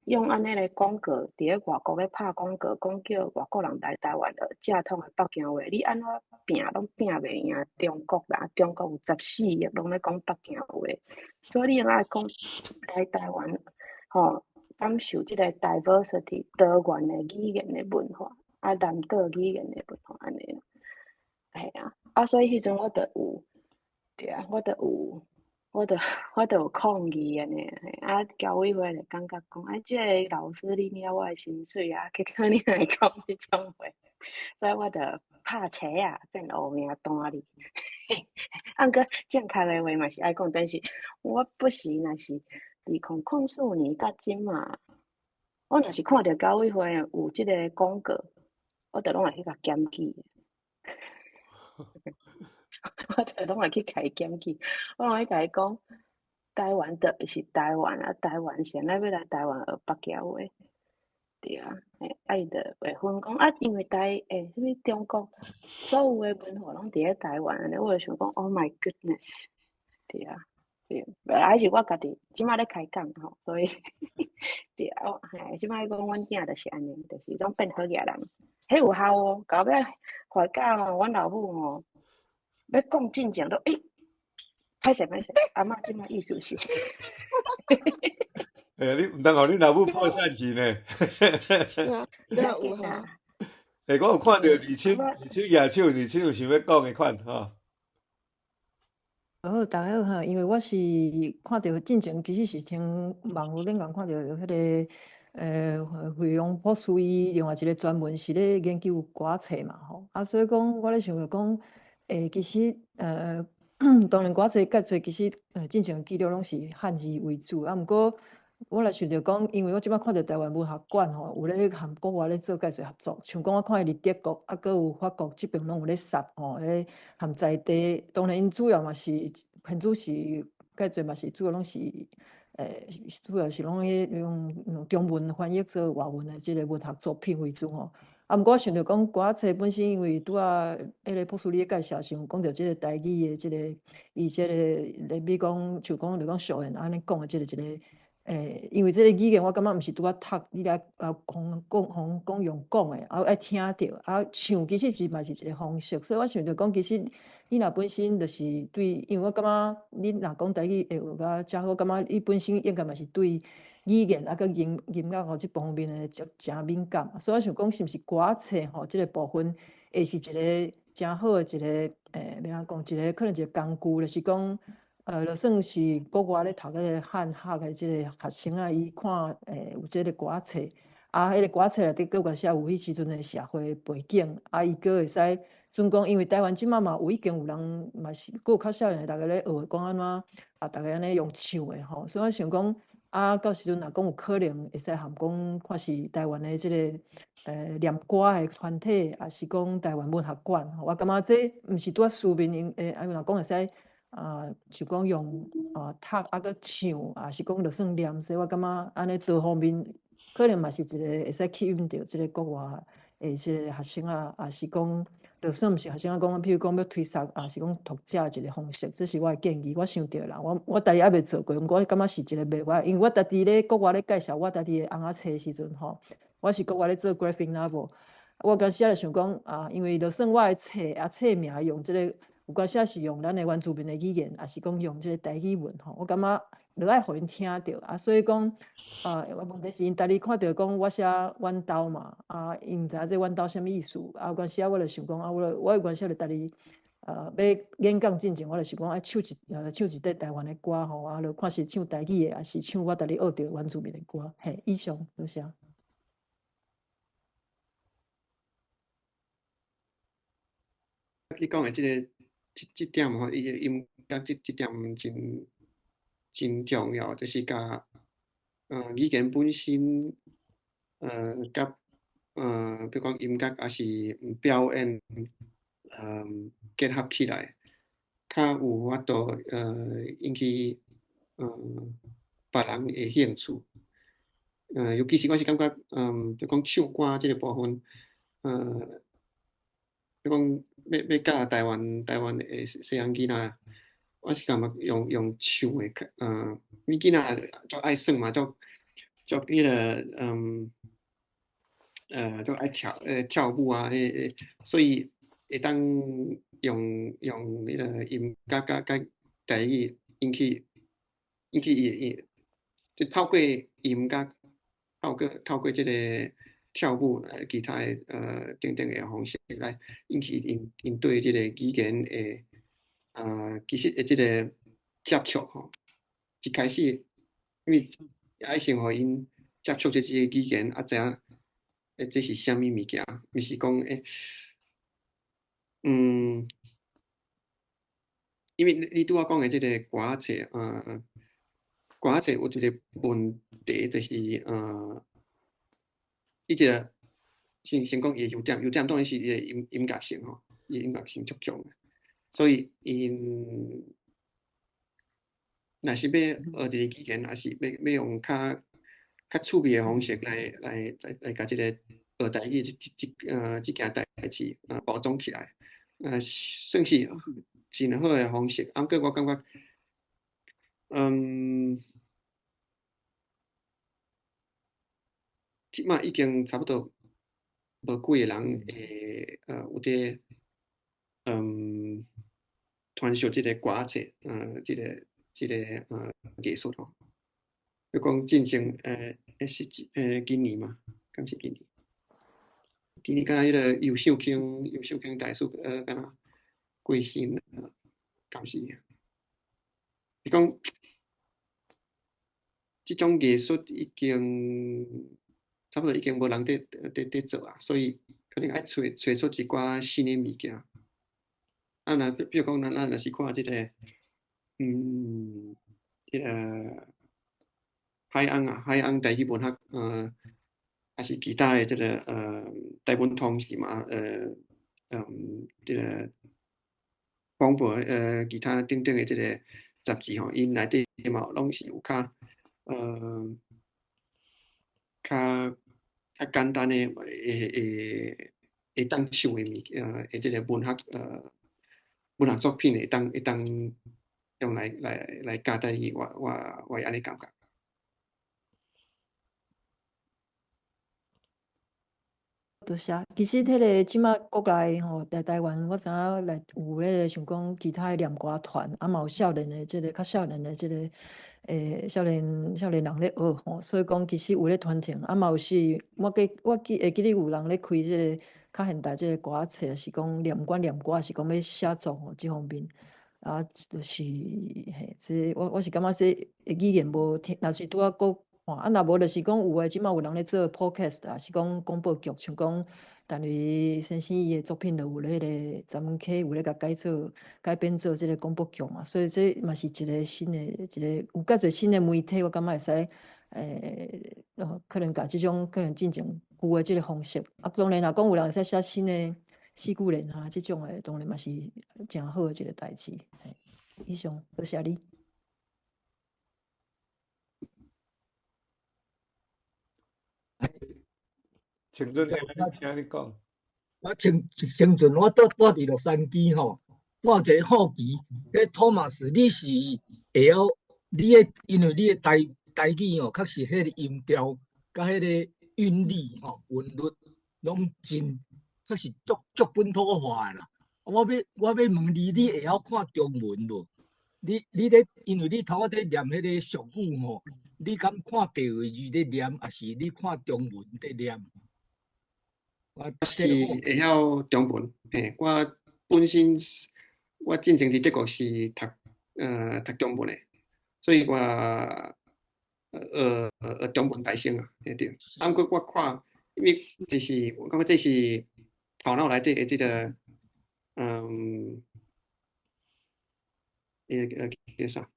用按呢來廣告，佇咧外國咧拍廣告，講叫外國人來台灣學正統的北京話，你按怎拚攏拚袂贏中國人，中國有14億攏咧講北京話，所以你應該講來台灣吼，感受這個 diversity 多元的語言的文化，啊，南島語言的文化按呢啦，嘿啊，啊，所以彼陣我就有，對啊，我就有。我就有抗議按呢，啊，僑委會就感覺講，啊，這个老師你領我的薪水啊，結果你來講這種話，所以我就拍冊仔變烏名單哩。啊，毋過正確的話嘛是愛講，但是我不時若是2004年到這馬，我若是看著僑委會有這个廣告，我就攏會去共檢舉。我就攏會去共伊檢舉，我攏會共伊講，台灣就是台灣啊，台灣是按怎欲來台灣學北京話？對啊，啊伊就會分講啊，因為啥物中國所有的文化攏佇咧台灣按呢，我就想講，Oh my goodness，對啊，對，還是我家己這馬咧開講吼，所以對啊，嘿，這馬講阮囝就是按呢，就是攏變好額人，彼有效哦，到尾回家吼，阮老母吼。欲講進前都欸，歹勢歹勢，阿嬤這馬意思是，欸，你毋通予恁老母破產去呢？對啊，有效。欸，我有看著李青，李青舉手，李青有想欲講的款吼。好，大家好哈，因為我是看著進前其實是從網路頂講看著彼个惠陽博士伊另外一個專門是咧研究歌仔冊嘛吼，啊，所以講我咧想著講，其實當然歌仔冊較濟其實進前記錄攏是漢字為主，啊，毋過我來想著講，因為我這擺看著台灣文學館吼，有咧含國外咧做較濟合作，像講我看伊佇德國，啊，閣有法國這爿攏有咧殺吼，咧含在地，當然𪜶主要嘛是編著是較濟嘛是主要攏是主要是攏彼用中文翻譯做外文的這个文學作品為主吼。啊，毋過我想著講歌仔冊本身，因為拄仔彼个博士你咧介紹時有講著這个台語的這个，伊這个咧比講，像講就講俗言按呢講的這個一个。因為這個語言我感覺毋是拄仔讀，你來啊講講講用講的，啊愛聽著，啊唱其實是嘛是一個方式，所以我想著講，其實你若本身就是對，因為我感覺你若講台語會學甲誠好，感覺你本身應該嘛是對語言啊閣音樂吼這方面的誠敏感，所以我想講是毋是歌冊吼這個部分會是一個誠好的一個欲按怎講，一個可能一個工具，就是講。就算是國外咧讀彼个漢學的這个學生啊，伊看有這个歌冊，啊，彼个歌冊內底閣有當時有彼時陣的社會背景，啊，伊閣會使準講，因為台灣這擺嘛有已經有人嘛是閣有較少年的，逐家咧學講按怎，啊，逐家按呢用唱的吼，所以我想講，啊，到時陣若講有可能會使含講看是台灣的這个念歌的團體，抑是講台灣文學館，我感覺這毋是拄仔書面用，啊，若講會使。啊，就講用啊讀啊閣唱，抑是講就算念，所以我感覺按呢多方面可能嘛是一個會使吸引著這个國外的這个學生啊，抑是講就算毋是學生啊，講譬如講欲推捒，抑是講讀者一個方式，這是我的建議。我想著啦，我家己猶未做過，毋過我感覺是一個袂歹，因為我家己咧國外咧介紹我家己的尪仔冊時陣吼，我是國外咧做 graphic novel，我當時仔就想講啊，因為就算我的冊啊冊名用這个。有關時是用咱的原住民的語言，抑是講用這个台語文吼，我感覺著愛予𪜶聽著啊，所以講啊，問題是𪜶逐日看著講我寫阮兜嘛，啊，𪜶毋知影這阮兜啥物意思，啊，有關時啊，我就想講啊，我有關時就逐日欲演講進前，我就想講愛唱一塊台灣的歌吼，啊，就看是唱台語的，抑是唱我逐日學著原住民的歌，嘿，以上，多謝。你講的這个。這這點吼，伊个音樂這點真重要，就是共語言本身，佮比如講音樂抑是表演，結合起來，較有法度引起別人的興趣。尤其是我是感覺，就講唱歌這个部分，比如講欲教台灣的細漢囡仔，我是感覺用唱的，因為囡仔足愛耍嘛，足足彼个，足愛跳舞啊，所以會當用彼个音樂佮台語引起伊，就透過音樂，透過這个跳舞，其他的等等的方式來引起𪜶對這个語言的其實的這个接觸吼。一開始，因為愛先予𪜶接觸這個語言，啊，知影這是啥物物件，毋是講因為你拄仔講的這个歌仔冊，歌仔冊有一個問題，就是伊這个先講伊的優點，優點當然是伊的音樂性吼，伊的音樂性足強的，所以𪜶若是欲學一个語言，抑是欲用較趣味的方式來共這个學台語這件代誌包裝起來，算是真好的方式。啊，毋過我感覺，這擺已經差不多無幾個人會有佇傳授這个歌仔冊，這个藝術吼。比如講進前是今年嘛，敢是今年？今年敢若彼个游秀卿大師敢若過身，敢是？是講這種藝術已經差不多已經無人佇做啊，所以可能愛揣出一寡新的物件。啊，若比如講，咱若是看這个，這个海翁啊，海翁台語文學，抑是其他的這个台文通是嘛，這个廣播其他等等的這个雜誌吼，𪜶內底嘛攏是有較簡單的會當唱的物，的這个文學作品會當用來教台語，我會按呢感覺。多謝。其實，彼个這馬國內吼，佇台灣，我知影來有彼个像講其他的念歌團，啊嘛有少年的這个較少年的這个少年人咧學吼，所以講其實有咧傳承，啊嘛有時我會記得有人咧開這个較現代這个歌仔冊，是講念管念歌，是講欲寫作吼這方面，啊就是嘿，這我是感覺說語言無聽，若是拄仔閣看，啊若無就是講有的這馬有人咧做 podcast 啊，是講廣播劇，像講陳維先生伊的作品就有咧彼個十五 K 有咧共改做改編做這個廣播劇嘛，所以這嘛是一個新的一個有較濟新的媒體，我感覺會使可能共這種可能進前舊的這個方式，啊當然若講有人會使寫新的四句聯啊，這種的當然嘛是誠好的一個代誌。以上，多謝你。青春，聽你講。我清春，我住佇洛杉磯吼，我有一个好奇，彼托馬斯，你是會曉你的，因為你的台語吼，確實彼個音調佮彼個韻律吼、韻律，攏真確實足本土化的啦。我欲問你，你會曉看中文無？你咧，因為你頭仔咧念彼個俗語吼，你敢看白話字咧念，抑是你看中文咧念？我是會曉中文，嘿，我本身我進前佇德國是讀中文的，所以我學中文大先啊，嘿對。啊，毋過我看，因為就是我感覺這是頭腦內底的這个，彼个叫啥？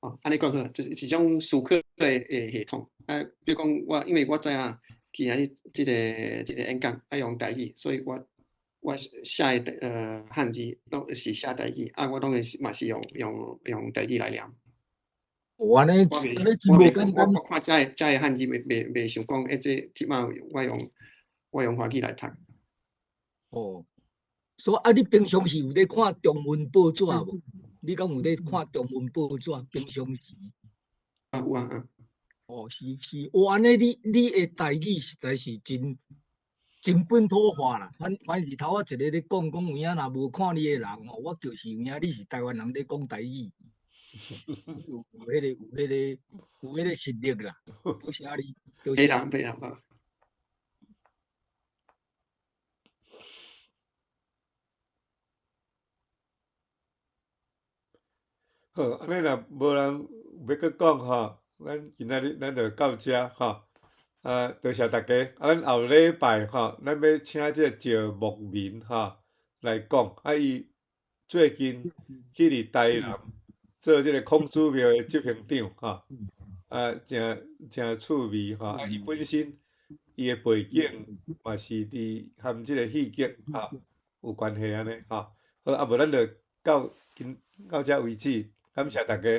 哦，按呢講好，就是一種思考的系統。啊，比如講我，因為我知影今仔日這个演講愛用台語，所以我寫的漢字攏是寫台語，啊，我當然是嘛是用台語來念。哦，按呢，我袂按呢真無簡單。我看遮的漢字袂想講，這這擺我用華語來讀。哦，所以啊，你平常時有咧看中文報紙無？你敢有咧看中文報紙？平常時？啊，有啊，啊。哦，是，哦，按呢你的台語實在是真本土化啦。反正頭仔一个咧講，講有影若無看你的人吼，我就是有影你是台灣人咧講台語。有彼个實力啦，多謝你，多謝。袂啦，袂啦。好，按呢若無人欲閣講吼，咱今仔日咱就到遮吼。啊，多謝大家。啊，咱後禮拜吼，咱欲請這個趙牧民吼來講。啊，伊最近去佇台南做這個孔子廟的執行長吼，啊，誠趣味吼。啊，伊本身伊的背景嘛是佇含這個戲劇吼有關係按呢吼。好，啊無咱就到遮為止，感謝大家。